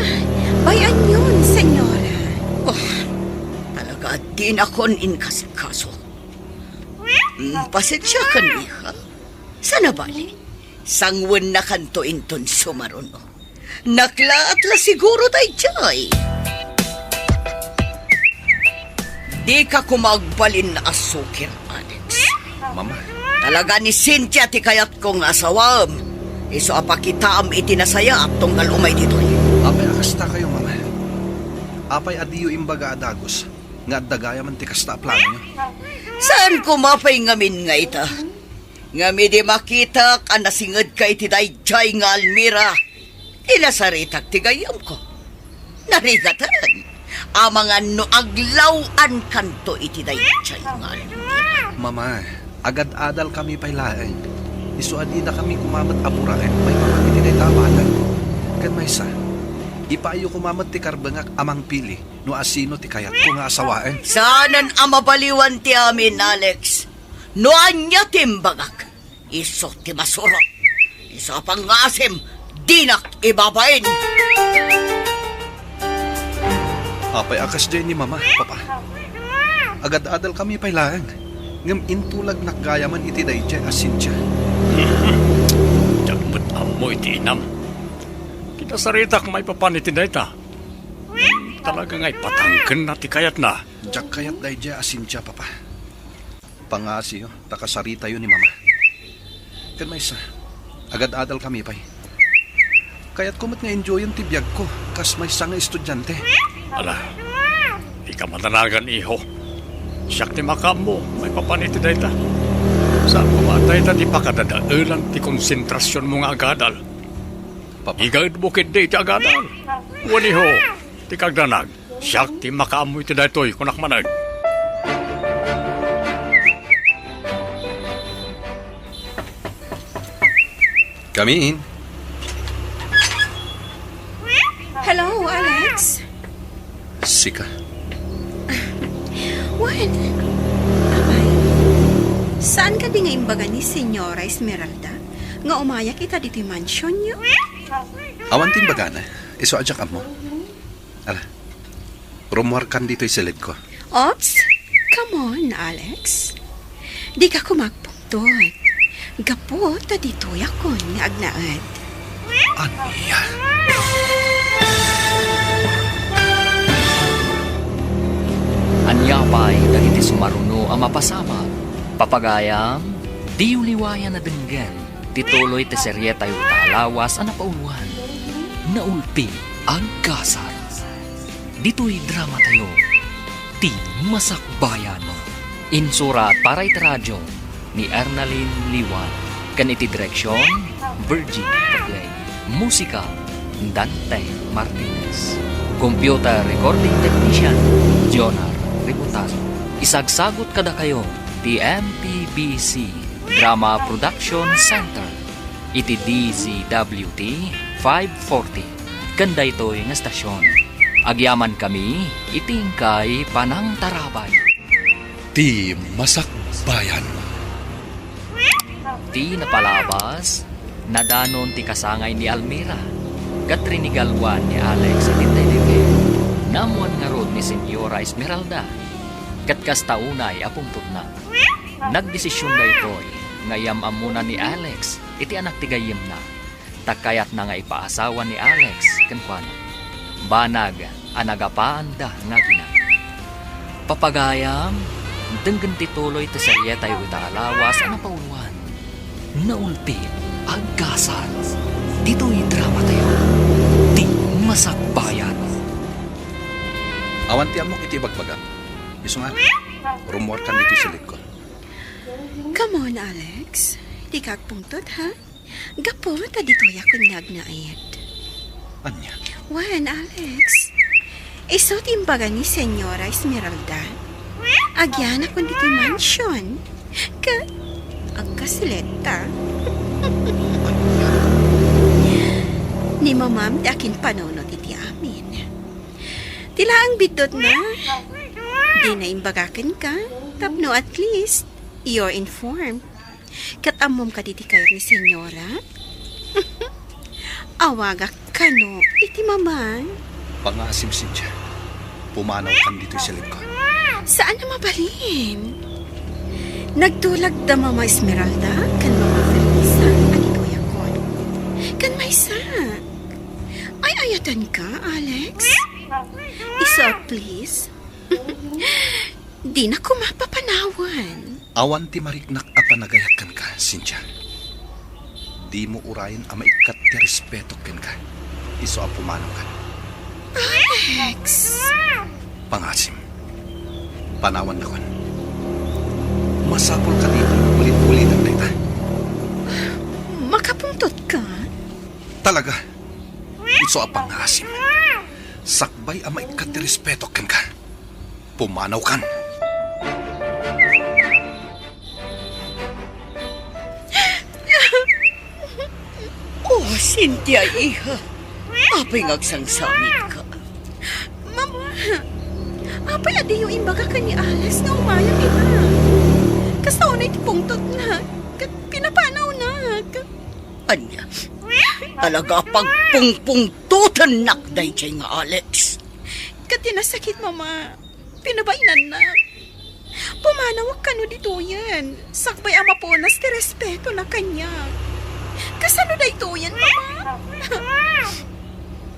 bay-anyon, senyora. Oh, talaga a dinakon inkasikaso. Mm, pasensiakan, iha. Saan a bale, sanguennakanto inton sumaruno. Naklaat la siguro daydiay. Dika koma agbalin a sukir, Alex. Mama. Talaga ni Cynthia ti kayatko nga asawaem. Isu a pakitaam iti nasayaat tunggal umay ditoy. Apay a kastakayo, Mama? Apay a diyo imbaga a dagus nga adda gayamen ti kasta a planoyo? Saan koma pay ngamin nga ita? Ngem idi makitak a nasingedka iti daydiay nga almira, inasaritak ti gayyemko. Narigaten, amangan no aglaw-ankanto iti daydiay nga almira. Mama, agad-adalkami pay laeng. Isu a dinakami koma met a buraen maipapan iti dayta a banag. Ken maysa, ipaayyo koma met ti karbengak a mangpili no asino ti kayatko nga asawaen. Saanen a mabaliwan ti amin, Alex. No ania ti imbagak, isu ti masuro. Isu a pangngaasim, dinak ibabain. Apay a kasdiay ni Mama, Papa? Agad-adalkami pay laeng, ngem intulagnak gayamen iti daydiay a Cynthia. Diak met ammo iti inam. Kinasaritak maipapan iti dayta. Talaga nga ipatangkenna ti kayatna. Diak kayat daydiay a Cynthia, Papa. Pangngaasim ta kasaritayo ni Mama. Ken maysa, agad-adalkami pay. Kayatko met nga enjoyen ti biagko kas maysa nga estudiante. Ala, dika madanagan, iho. Siak ti makaammo maipapan iti dayta. Saan koma a dayta ti pakadadaelan ti konsentrasionmo nga agadal. Papa. Igaedmo ketdi iti agadal. Wen, iho, ti kagdanag. Siak ti makaammo iti daytoy, kunak manen. Come in. Hello, Alex. Sika. Wen, apay, saan kadi nga imbaga ni Senyora Esmeralda nga umayak ita ditoy mansionyo? Awan ti imbagana. Isu a diak ammo. Ala, rummuarkan ditoy siledko. Oops! Come on, Alex. Dika koma agpungtot. Gapu ta ditoyakon nga agnaed. Ania? Ania pay dagiti sumaruno a mapasamak? Papagayam, diyo liwayan a denggen ti tuloy ti serietayo ita a lawas a napauloan. Naulpi, agkasar. Ditoy dramatayo, Ti Masakbayan. Insurat para iti radio ni Ernalyn Liwan, ken iti direksion, Virgie Poblay. Musika, Dante Martinez. Computer recording technician, Jonar Ributan. Isagsagut kadakayo ti M P B C Drama Production Center iti D Z W T five forty, ken daytoy nga estasion. Agyamankami iti inkay panangtarabay. Ti Masakbayan. Ti napalabas, nadanon ti kasangay ni Almira, ket rinigaluan ni Alex iti teddy bear. Naammuan ngarud ni Señora Esmeralda, ket kasta unay a pungtotna. Nagdesision daytoy nga iyam-ammona ni Alex iti anak ti gayyemna, ta kayatna nga ipaasawa ni Alex kenkuana. Banag a nagapaanda nga agina. Papagayam, denggen ti tuloy ti serietayo ita a lawas a napauluan. Naulpi, agkasal. Ditoy dramatayo, ti masakbayan. Awan ti ammok iti ibagbagam. Isu nga, rummuarkan ditoy silidko. Come on, Alex. Dika agpungtot, ha? Gapu ta ditoyak nga agnaed. Ania? Wen, Alex. Isu ti imbaga ni Señora Esmeralda. Agyanakon ditoy mansion. Ket agkasiletta. Ni mamam ti akinpanunot iti amin. Ti laeng biddutna, dina imbaga kenka, tapno at least, you're informed. Ket ammom kadi ti kayat ni Señora? Awagak kano iti mama. Pangaasim, Cynthia. Pumanaw kan ditoy sa lingkod. Saan a mabalin? Nagtulag da Mama Esmeralda ken Mama Felisa a ni Kuya Kon. Ken maysa. Ay-ayaten ka, Alex? Isu, please. Dina koma papanawan. Awan ti mariknak a panagayat kenka, Cynthia. Dimo urayen a maikkat ti respetok kenka. Isu a pumanawkan. Alex! Pangasim. Panawannakon. Masapul kadi a ulit-ulitan dayta. Makapungtot ka? Talaga. Isu a pangasim. Sakbay a maikkat ti respetok kenka. Pumanawkan. Oh, Cynthia, iha. Apay nga agsangsangitka? Mama, apay a diyo imbaga ken ni Alex nga umayam ita? Kasta unay ti pungtotna, ket pinapanawnak. Ania? Talaga a pagpungpungtotennak daydiay nga Alex. Ket ti nasakit, Mama, pinabainannak. Pumanawak kano ditoyen, sakbay a mapunas ti respetona kaniak. Kasano daytoyen, Mama?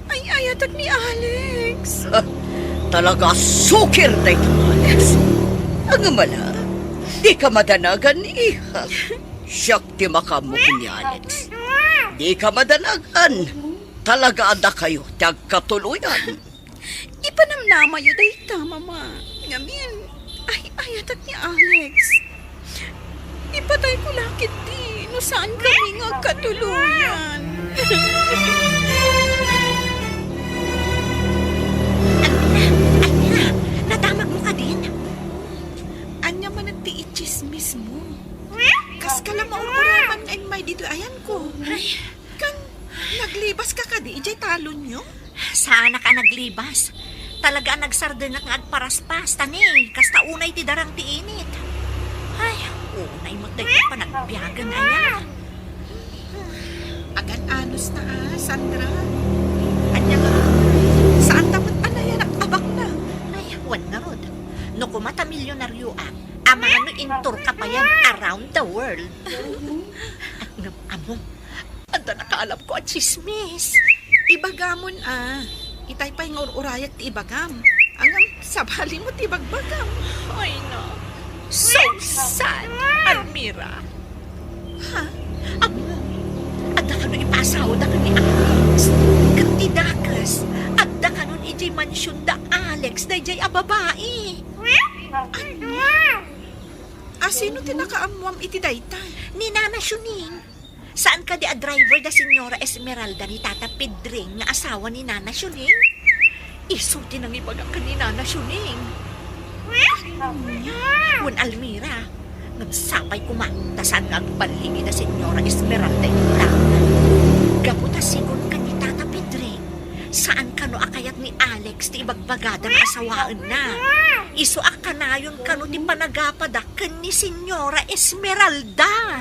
Ay-ayatek ni Alex. Ah, talaga a sukir dayta nga Alex. Ngem ala, dika madanagan, iha. Siak ti makaammo ken ni Alex. Dika madanagan. Talaga a dakayo ti agkatuloyan. Ipanamnamayo dayta, Mama. Ngamin, ay-ayatek ni Alex. Ipatayko la ketdi no saan kami nga agkatuloyan. Almira! Almira! Nadamagmo kadin? Ania manen ti itsismismo? Kaska la maur-uraman nga immay ditoy ayanko. Ay. Kan, naglibaska kadi idiay talonyo? Saanak a naglibas. Talaga a nagsardenak nga agparaspas, ta ni, kasta unay ti darang ti init. Ay, unay met daytoy panagbiagan aya. Agan-anosna a, Sandra. Ania nga, saanta met a nayanak a baknang? Ay, wen ngarud. No koma ta milyonarioak, amano intourka payen around the world. Ngem ammom, adda nakaalapko a tsismis. Ibagamon a. Itay pay nga ur-urayak ti ibagam. Ngem, sabalimo ti ibagbagam. Ay, no. So sad, Almira. Ha? Ammom, adda kano ipaasawada ken ni Alex. Ket ti dakes, adda kanon idiay mansion da Alex daydiay a babai. Ania? A, sino ti nakaammuam iti dayta? Ni Nana Shuning. Saan kadi a driver da Señora Esmeralda ni Tata Pedring nga asawa ni Nana Shuning? Isu ti nangibaga ken ni Nana Shuning. Wen, Almira, ngem sapay koma ta saan nga agballigi da Señora Esmeralda iti plano. Gapu ta sigun ken ni Tata Pedring, saan kano a kayat ni Alex ti ibagbagada nga asawaenna. Isu a kanayon kano ti panagapada ken ni Señora Esmeralda.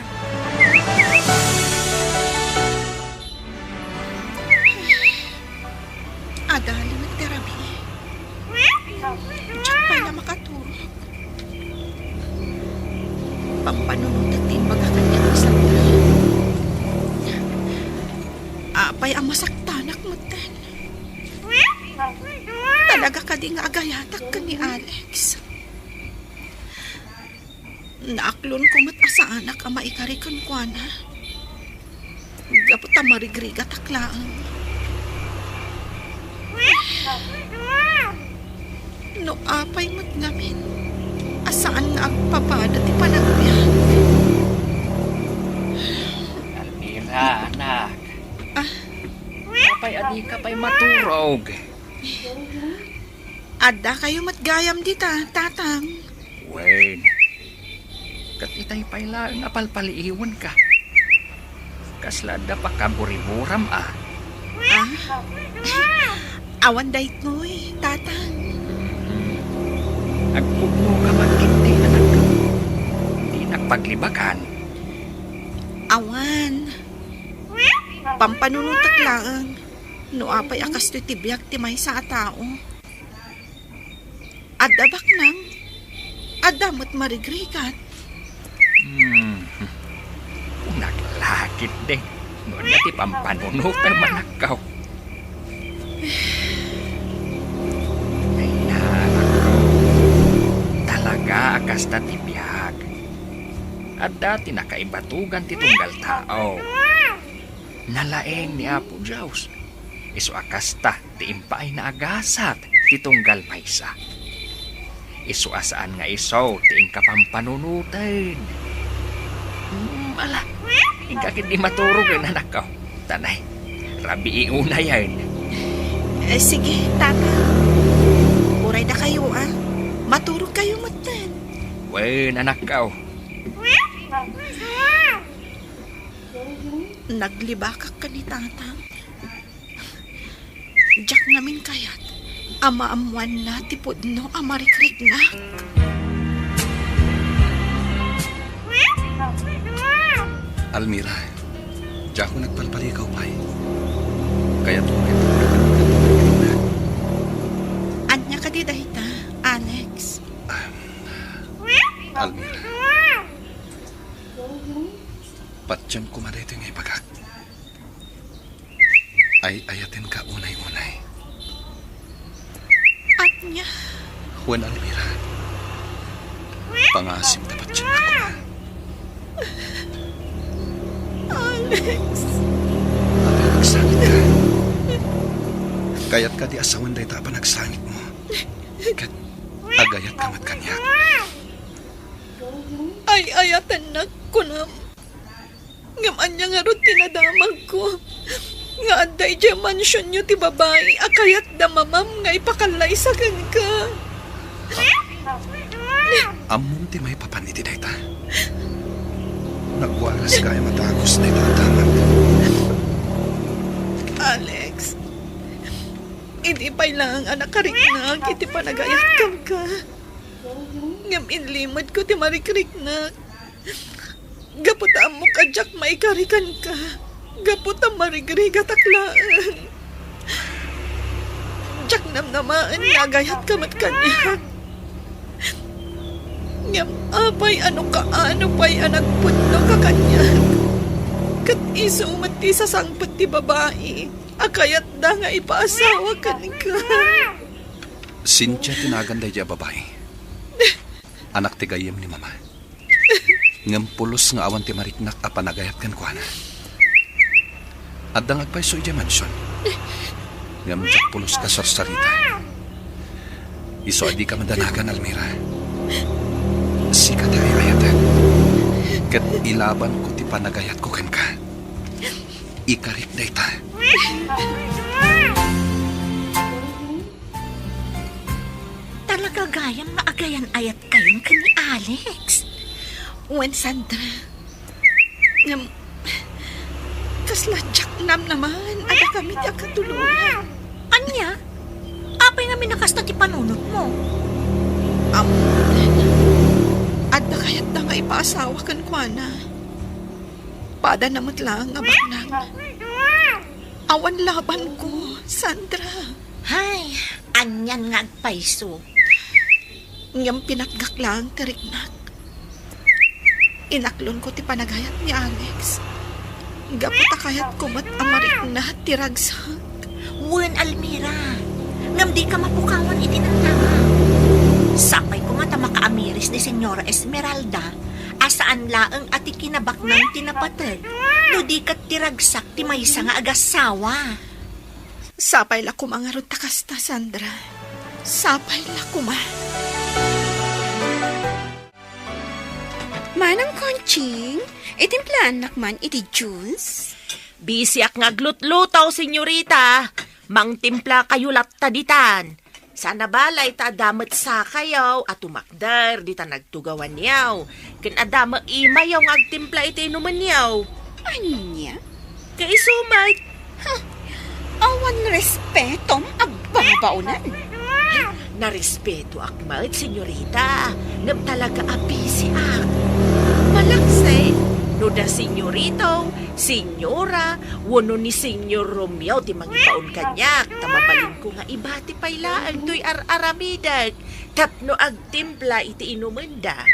Adali met ti rabii. Diak pay la makaturog. Pampanunotek ti imbaga kaniak ni Sandra. Apay a masaktanak metten. Talaga kadi nga agayatak ken ni Alex? Naaklonko met a saanak a maikari kenkuana. Gapu ta marigrigatak laeng. No apay met ngamin a saan nga agpapada ti panagbiag. Almira, anak. Ah? Apay a dika pay maturog? Addakayo met gayam dita, Tatang. Wen, ket itay pay laeng a palpaliiwenka. Kasla adda pakaburiburam a? Ah? Awan daytoy, Tatang. Agpudnoka man ketdi, anak. Dinak paglibakan. Awan. Pampanunotek laeng no apay a kastoy ti biag ti maysa a tao. Adda baknang, adda met marigrigat. Hmm. Kunak la ketdi, no adda ti pampanunotem, anakko. Ay, anakko. Talaga a kasta ti biag. Adda ti nakaibatugan ti tunggal tao. Nalaing ni Apo Dios. Isu a kasta ti impaayna a gasat ti tunggal maysa. Isu a saan nga isu ti inka pampanunoten. Hmm, ala, inka ketdi maturogen, anakko. Tanay, rabii unayen. Eh, sige, Tata. Uray dakayo, ah. Maturogkayo metten. Wen, anakko. Naglibakak ken ni Tatang. Diak ngamin kayat a maammoanna ti pudno a marikriknak. Almira, diakon agpalpalikaw pay. Kayatko nga ipudno ti marikriknak. Ania kadi dayta, Alex? Ah, Almira, patiem koma daytoy nga ibagak. Ay-ayatenka unay-unay. Ania? Wen, Almira, pangaasim ta patiennak koma. Alex. Apay a nagsangit ka? Kayat kadi a sawen dayta a panagsangitmo? Ket agayatka met kaniak? Ay-ayatennak, kunam. Ngem ania ngarud ti nadamagko nga adda idiay mansionyo ti babai a kayatda mamam nga ipakallaysa kenka? Ammom ti maipapan iti dayta. Nagwagas gayam a dagus dayta a damag. Alex, idi pay laeng a nakariknak iti panagayat kenka, ngem inlimedko ti marikriknak. Gapu ta ammok a diak maikari kenka, gapu ta marigrigatak laeng. Diak namnamaen nga agayatka met kaniak. Ngem apay a no kaano pay a nagpudnoka kaniak? Ket isu met ti sasangpet ti babai a kayatda nga ipaasawa kenka. Cynthia ti nagan daydiay a babai. Anak ti gayyem ni Mama. Ngem pulos nga awan ti mariknak a panagayat kenkuana. Adda nga agpayso idiay mansion. Ngem diak pulos nga sarsarita. Isu a dika madanagan, Almira. Sika ti ay-ayatek. Ket ilabanko ti panagayatko kenka. Ikarik dayta. Talaga gayam nga agayan-ayat kayon ken ni Alex. Wen, Sandra. Ngem, kasla diak namnamaen a dakami ti agkatuluyan. Ania? Apay ngamin a kasta ti panunotmo? Ammom, adda kayatda nga ipaasawa kenkuana. Padana met laeng a baknang. Awan labanko, Sandra. Hay, anian nga agpayso. Ngem pinatgak laeng ti riknak. Inaklonko ti panagayat ni Alex. Gapu ta kayatko met a marikna ti ragsak. Wen, Almira, ngem dika mapukawan iti namnama. Sapay koma ta makaamiris ni Señora Esmeralda a saan laeng a ti kinabaknang ti napateg, no di ket ti ragsak ti maysa nga agassawa. Sapay la koma ngarud ta kasta, Sandra. Sapay la koma. Manang Conching, itimplaannak man iti juice? Bisiak nga aglutluto, senyorita. Mangtimpla kayo latta ditan. Saan a balay ta adda met sakayo a tumakder dita nagtugawanyo, ken adda met imayo nga agtimpla iti inumenyo. Ania? Kaisu met. Huh, awan respetom a babaonan. Narespetoak met, senyorita, ngem talaga a bisiak. Malaksid, no da senyorito, senyora, wenno ni Senyor Romeo ti mangibaon kaniak, ta mabalinko nga ibati pay laeng toy ar-aramidek tapno agtimpla iti inumenda.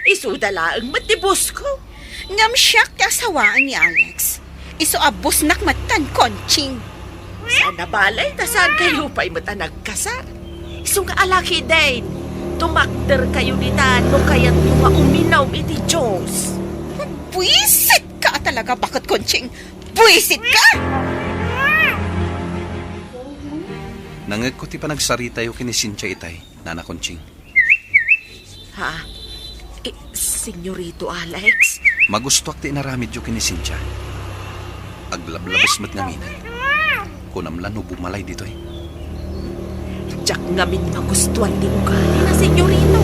Isuda laeng met ti boss ko. Ngem siak ti asawaan ni Alex. Isu a bossnak metten, Conching. Saan a balay ta saan kayo pay met a nagkasar. Isu nga alakiden, tumakder kayo dita no kayatyo nga uminum iti juice. Buisit ka talaga, baket Conching. Buisit ka! Nangegko ti panagsaritayo ken ni Cynthia itay, Nana Conching. Ha? Eh, Senyorito Alex? Magustoak ti inaramidyo ken ni Cynthia. Aglablabes met ngamin. Kunam la no bumalay ditoy. Diak ngamin magustuan ti ugali na, senyorito.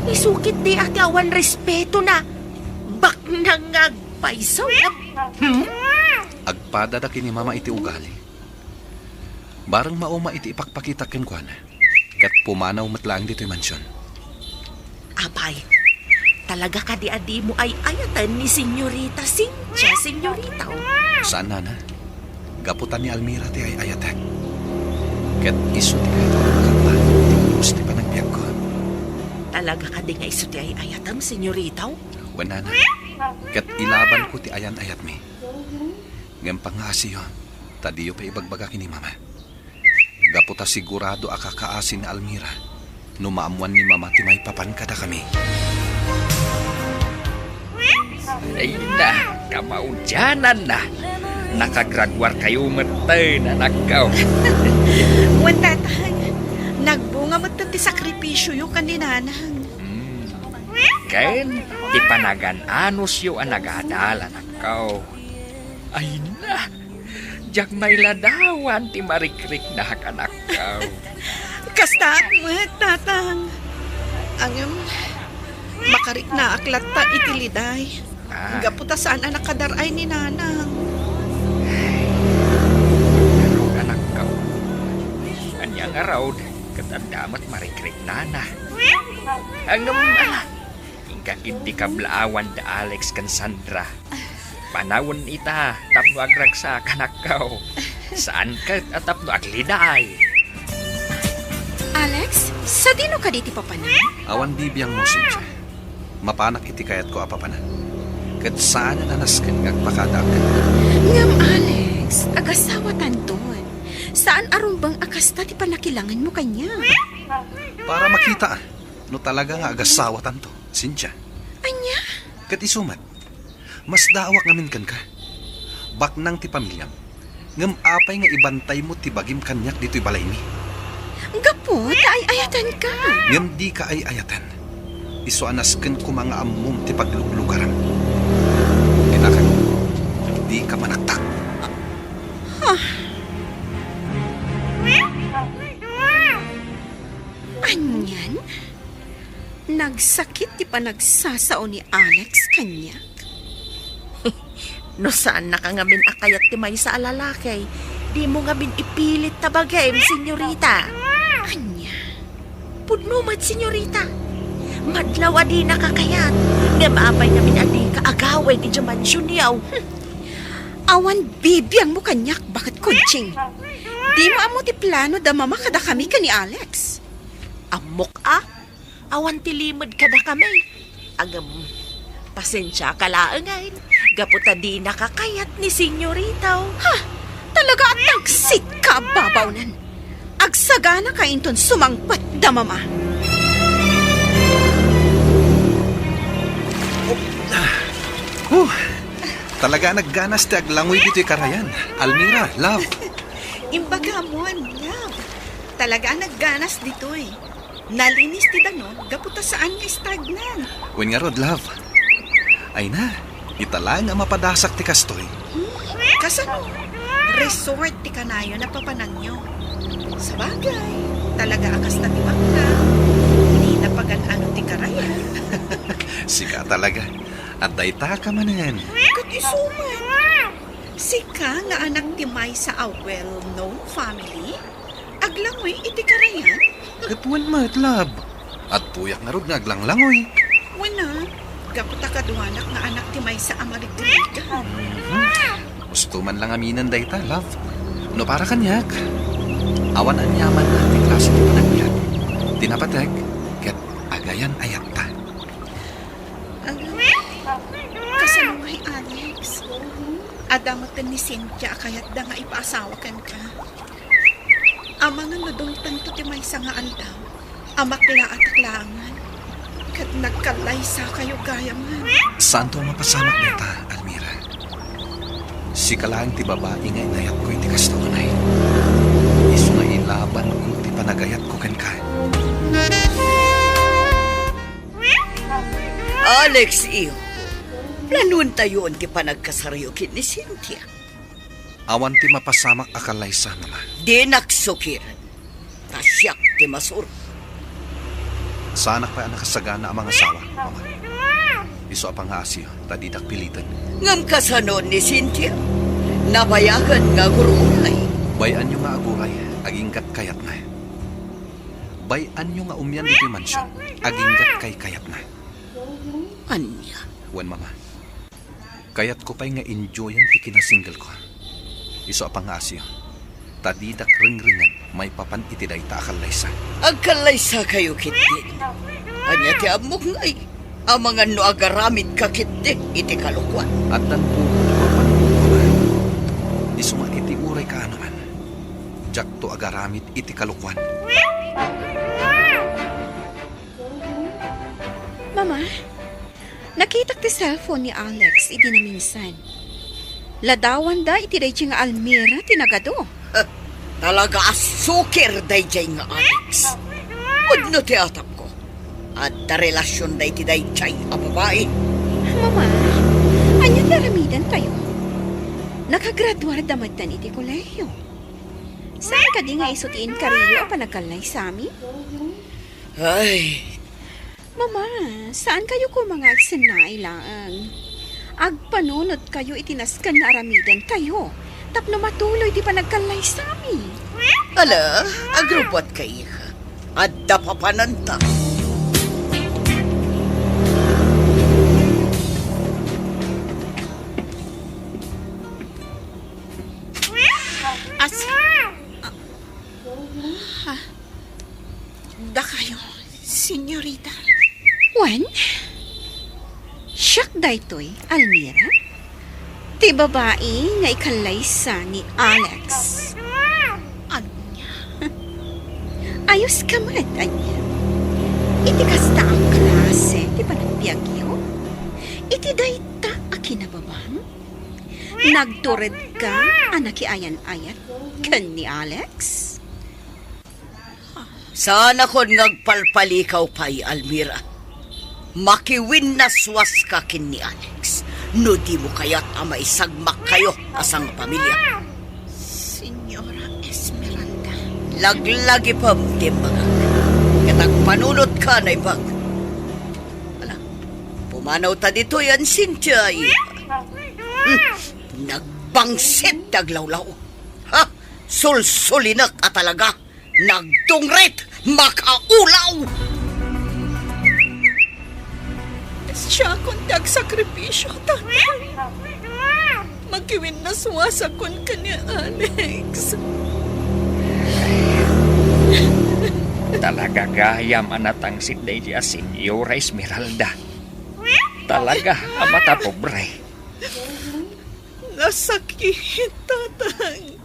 Isu ketdi a ti awan respeto na. Baknang nga agpayso. Hmm? Agpadada ken ni Mama iti ugali. Bareng mauma iti ipakpakitak kenkuana. Ket pumanaw met laeng ditoy mansion. Apay, talaga kadi a dimo ay-ayaten ni Senyorita Cynthia, senyorita? Saan, Nana. Gapu ta ni Almira ti ay-ayatek. Ket isu ti kayat a makatlaen ti pulos ti panagbiagko. Talaga kadi nga isu ti ay-ayatem, senyorita? Wen, Nana. Ket ilabanko ti ayan-ayatmi. Ngem pangngaasiyo, ta diyo pay ibagbaga ken ni Mama. Gapu ta sigurado a kakaasi ni Almira no maammoan ni Mama ti maipapan kadakami. Ay na, kamaudiananna. Nakagraduar kayo metten, anakko. Wen, Tatang, nagbunga metten ti sakripisioyo ken ni Nanang. Hmm. Ken ti panagan-anosyo a nagadal, anakko. Ay na, diak mailadawan ti marikriknak, anakko. Kastaak met, Tatang. Ngem, makariknaak latta iti liday. Ah. Gapu ta saan a nakadar-ay ni Nanang. Ngarud, anakko. Ania ngarud, ket adda met marikriknana. Ngem, ah, Inka ketdi kablaawan da Alex ken Sandra. Panawen ita tapno agragsak, anakko. Saan ket a tapno agliday. Alex, sadino kadi ti papanak? Awan bibiangmo, Cynthia. Mapanak iti kayatko a papanak. Ket saanen a nasken nga agpakadaak kenka. Ngem, Alex, agasawatanton. Saan a rumbeng a kasta ti pannakilangenmo kaniak. Para makita no talaga nga agasawatanto, Cynthia. Ania? Ket isu met, masdaawak ngamin kenka. Baknang ti pamiliam, ngem apay nga ibantaymo ti bagim kaniak ditoy balaymi? Gapu ta ay-ayatenka. Ngem dika ay-ayaten. Isu a nasken koma nga ammom ti pagluglugaram. Kitakan, dika manaktak. Huh. Anian? Nagsakit ti panagsasao ni Alex kaniak. No saannaka ngamin a kayat ti maysa a lalaki, dimo ngamin ipilit ta bagim, senyorita. Ania? Pudno met, senyorita. Madlaw a dinaka kayat. Ngem apay ngamin a dika agawid idiay mansionyo? Hmm. Awan bibiangmo kaniak, baket Conching. Dimo ammo ti plano da Mama kadakami ken ni Alex. Ammok a, awan ti limed kadakami. Ngem, pasensiaka laengen, gapu ta dinaka kayat ni Senyorita. Ha! Talaga a tagsitka a babawnen. Agsaganaka inton sumangpet da Mama. Oh, talaga a nagganas ti aglangoy ditoy karayan. Almira, love. Imbagam, love. Talaga a nagganas ditoy. Nalinis ti danum gapu ta saan nga stagnant. Wen ngarud, love. Ay na, ita laeng a mapadasak ti kastoy. Hmm, kasano? Resort ti kanayon a papananyo. Sabagay, talaga a kasta ti bakla. Dina pagan-ano ti karayan. Sika talaga. Adda ita ka manen. Ket isu met. Sika nga anak ti maysa a well-known family? Aglangoy iti karayan? Ket wen met, love. Adtoyak ngarud nga aglanglangoy. Wen a, gapu ta kaduanak nga anak ti maysa a marigrigan. Mhm. Gusto man lang aminen dayta, love. No para kaniak, awan aniaman a ti klase ti panagbiag. Ti napatek, ket agayan-ayatta. Agay, kasano ngay, Alex? Adda metten ni Cynthia a kayatda nga ipaasawa kenka. Amangan no dumtengto ti maysa nga aldaw, a makla a taklaangan, ket nagkallaysakayo gayam. Saanto a mapasamak dayta, Almira. Sika laeng ti babai nga inayatko iti kasto unay. Isu nga ilabanko ti panagayatko kenka. Alex, iho, planoentayon ti panagkasaryo ken ni Cynthia. Awan ti mapasamak a kallaysa, Mama. Dinak sukiren, ta siak ti masuro. Saanak pay a nakasagana a mangasawa, Mama. Isu a pangngaasiyo, ta didak piliten. Ngem kasano ni Cynthia? Nabayagen nga agur-uray. Bay-anyo nga aguray, aginggat kayatna. Bay-anyo nga umian ditoy mansion, aginggat kay kayatna. Ania? Wen, Mama. Kayatko pay nga enjoyan ti kinasingle ko. Isu a pangngaasiyo, ta didak rengrengen maipapan iti dayta a kallaysa. Agkallaysakayo ketdi. Ania ti ammok ngay? Amangan no agaramidka ketdi iti kalokuan. Addan pudno a panunot, Mama. Isu nga iti uray kaanoman, diakto agaramid iti kalokuan. Mama, nakitak ti cellphone ni Alex idi naminsan. Ladawanda iti daydiay nga Almira ti nagadu. Eh, talaga a sukir daydiay nga Alex. Pudno ti atapko. Adda relasionda iti daydiay a babai. Mama, ania ti aramidentayo? Nakagraduarda metten iti kolehiyo. Saan kadi nga isu ti inkariyo a panagkallaysami? Ay. Mama, saankayo koma nga agsennaay laeng. Agpanunotkayo iti nasken nga aramidentayo tapno matuloy ti panagkallaysami. Ala, agrubbuatka, iha. Adda papananta. As-, ah, ah, dakayo, senyorita. Wen, siak daytoy, Almira. Ti babai nga ikallaysa ni Alex. Ania? Ayoska met, ania? Iti kasta a klase ti panagbiagyo? Iti dayta a kinababang? Nagturedka a nakiayan-ayat ken ni Alex? Saanakon nga agpalpalikaw pay, Almira. Makiwinnaswaska ken ni Alex no dimo kayat a maisagmakkayo a sangpamilya. Señora Esmeralda. Laglagipem ti imbagak, ket agpanunotka a naimbag. Ala, pumanawta ditoy, Cynthia. Hmm, nagbangsit ti aglawlaw. Ha? Sulsulinek a talaga. Nagdungrit, makaulaw! Siakon ti agsakripisio, tatang. Makiwinnaswasakon ken ni Alex. Talaga gayam a natangsit daydi a Senyora Esmeralda. Talaga a matapobre. Nasakit, tatang.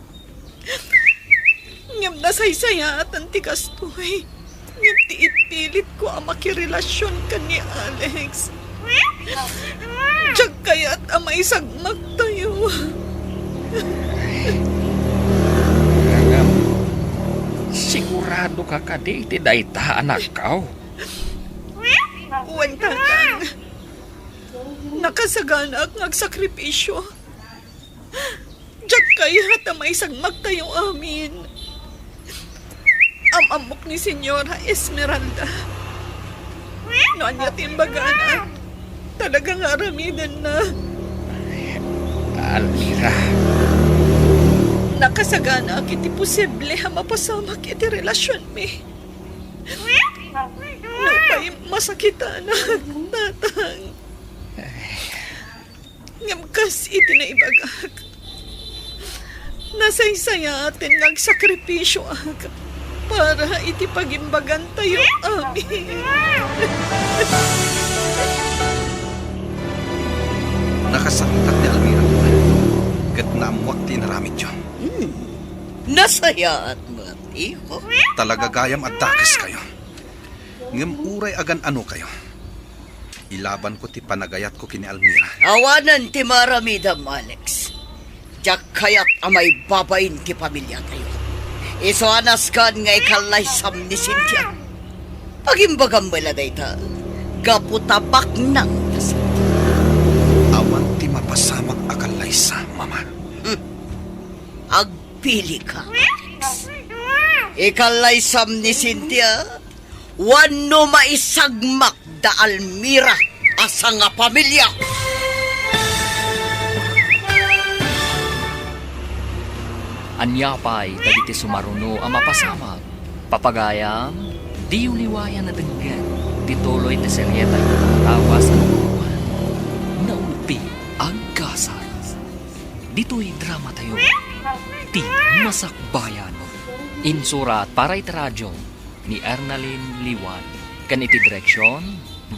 Ngem nasaysayaatan ti kastoy. Ngem ti ipilitko a makirelasion ken ni Alex, diak kayat a maisagmaktayo. Ngem, siguradoka kadi iti dayta, anakko? Wen, tatang. Nakasaganaak nga agsakripisio. Diak kayat a maisagmaktayo amin. Am-ammok ni Senyora Esmeralda. No ania ti imbagana, talaga nga aramidenna. Almira. Nakasaganaak iti posible a mapasamak iti relasionmi. Nupay masakitanak, tatang. Ngem kas iti naibagak, nasaysayaaten nga agsakripisioak para iti pagimbagantayo amin. Nakasakitak ni Almira, ket naammoak ti inaramidyo. Hmm. Nasayaat met, iko. Talaga gayam a dakeskayo. Ngem uray agan-anokayo, ilabanko ti panagayatko ken ni Almira. Awanen ti maaramidem, Alex. Diak kayat a maibabain ti pamiliatayo. Isu a nasken nga ikallaysam ni Cynthia. Pagimbagam met la dayta, gapu ta baknang ta Cynthia. Awan ti mapasamak a kallaysa, Mama. Hmm. Agpilika, Alex. Ikallaysam ni Cynthia, wenno maisagmak da Almira a sangapamilia. Ania pay dagiti sumaruno a mapasamak? Papagayam, diyo liwayan a denggen ti tuloy ti serieta iti lawas a nabangbang, Naulpi, Agkasat. Ditoy dramatayo, Ti Masakbayan. Insurat para iti radyo ni Ernalyn Liwan, ken iti direksion,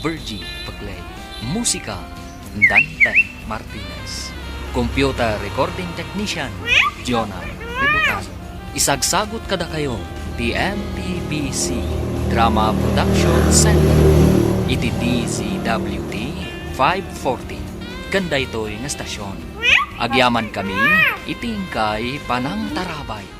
Virgie Peclay. Musika, Dante Martinez. Computer recording technician, Jonah Ributan. Isagsagut kadakayo ti M P B C Drama Production Center iti D Z W T five forty ken daytoy nga estasion. Agyamankami iti inkay panangtarabay.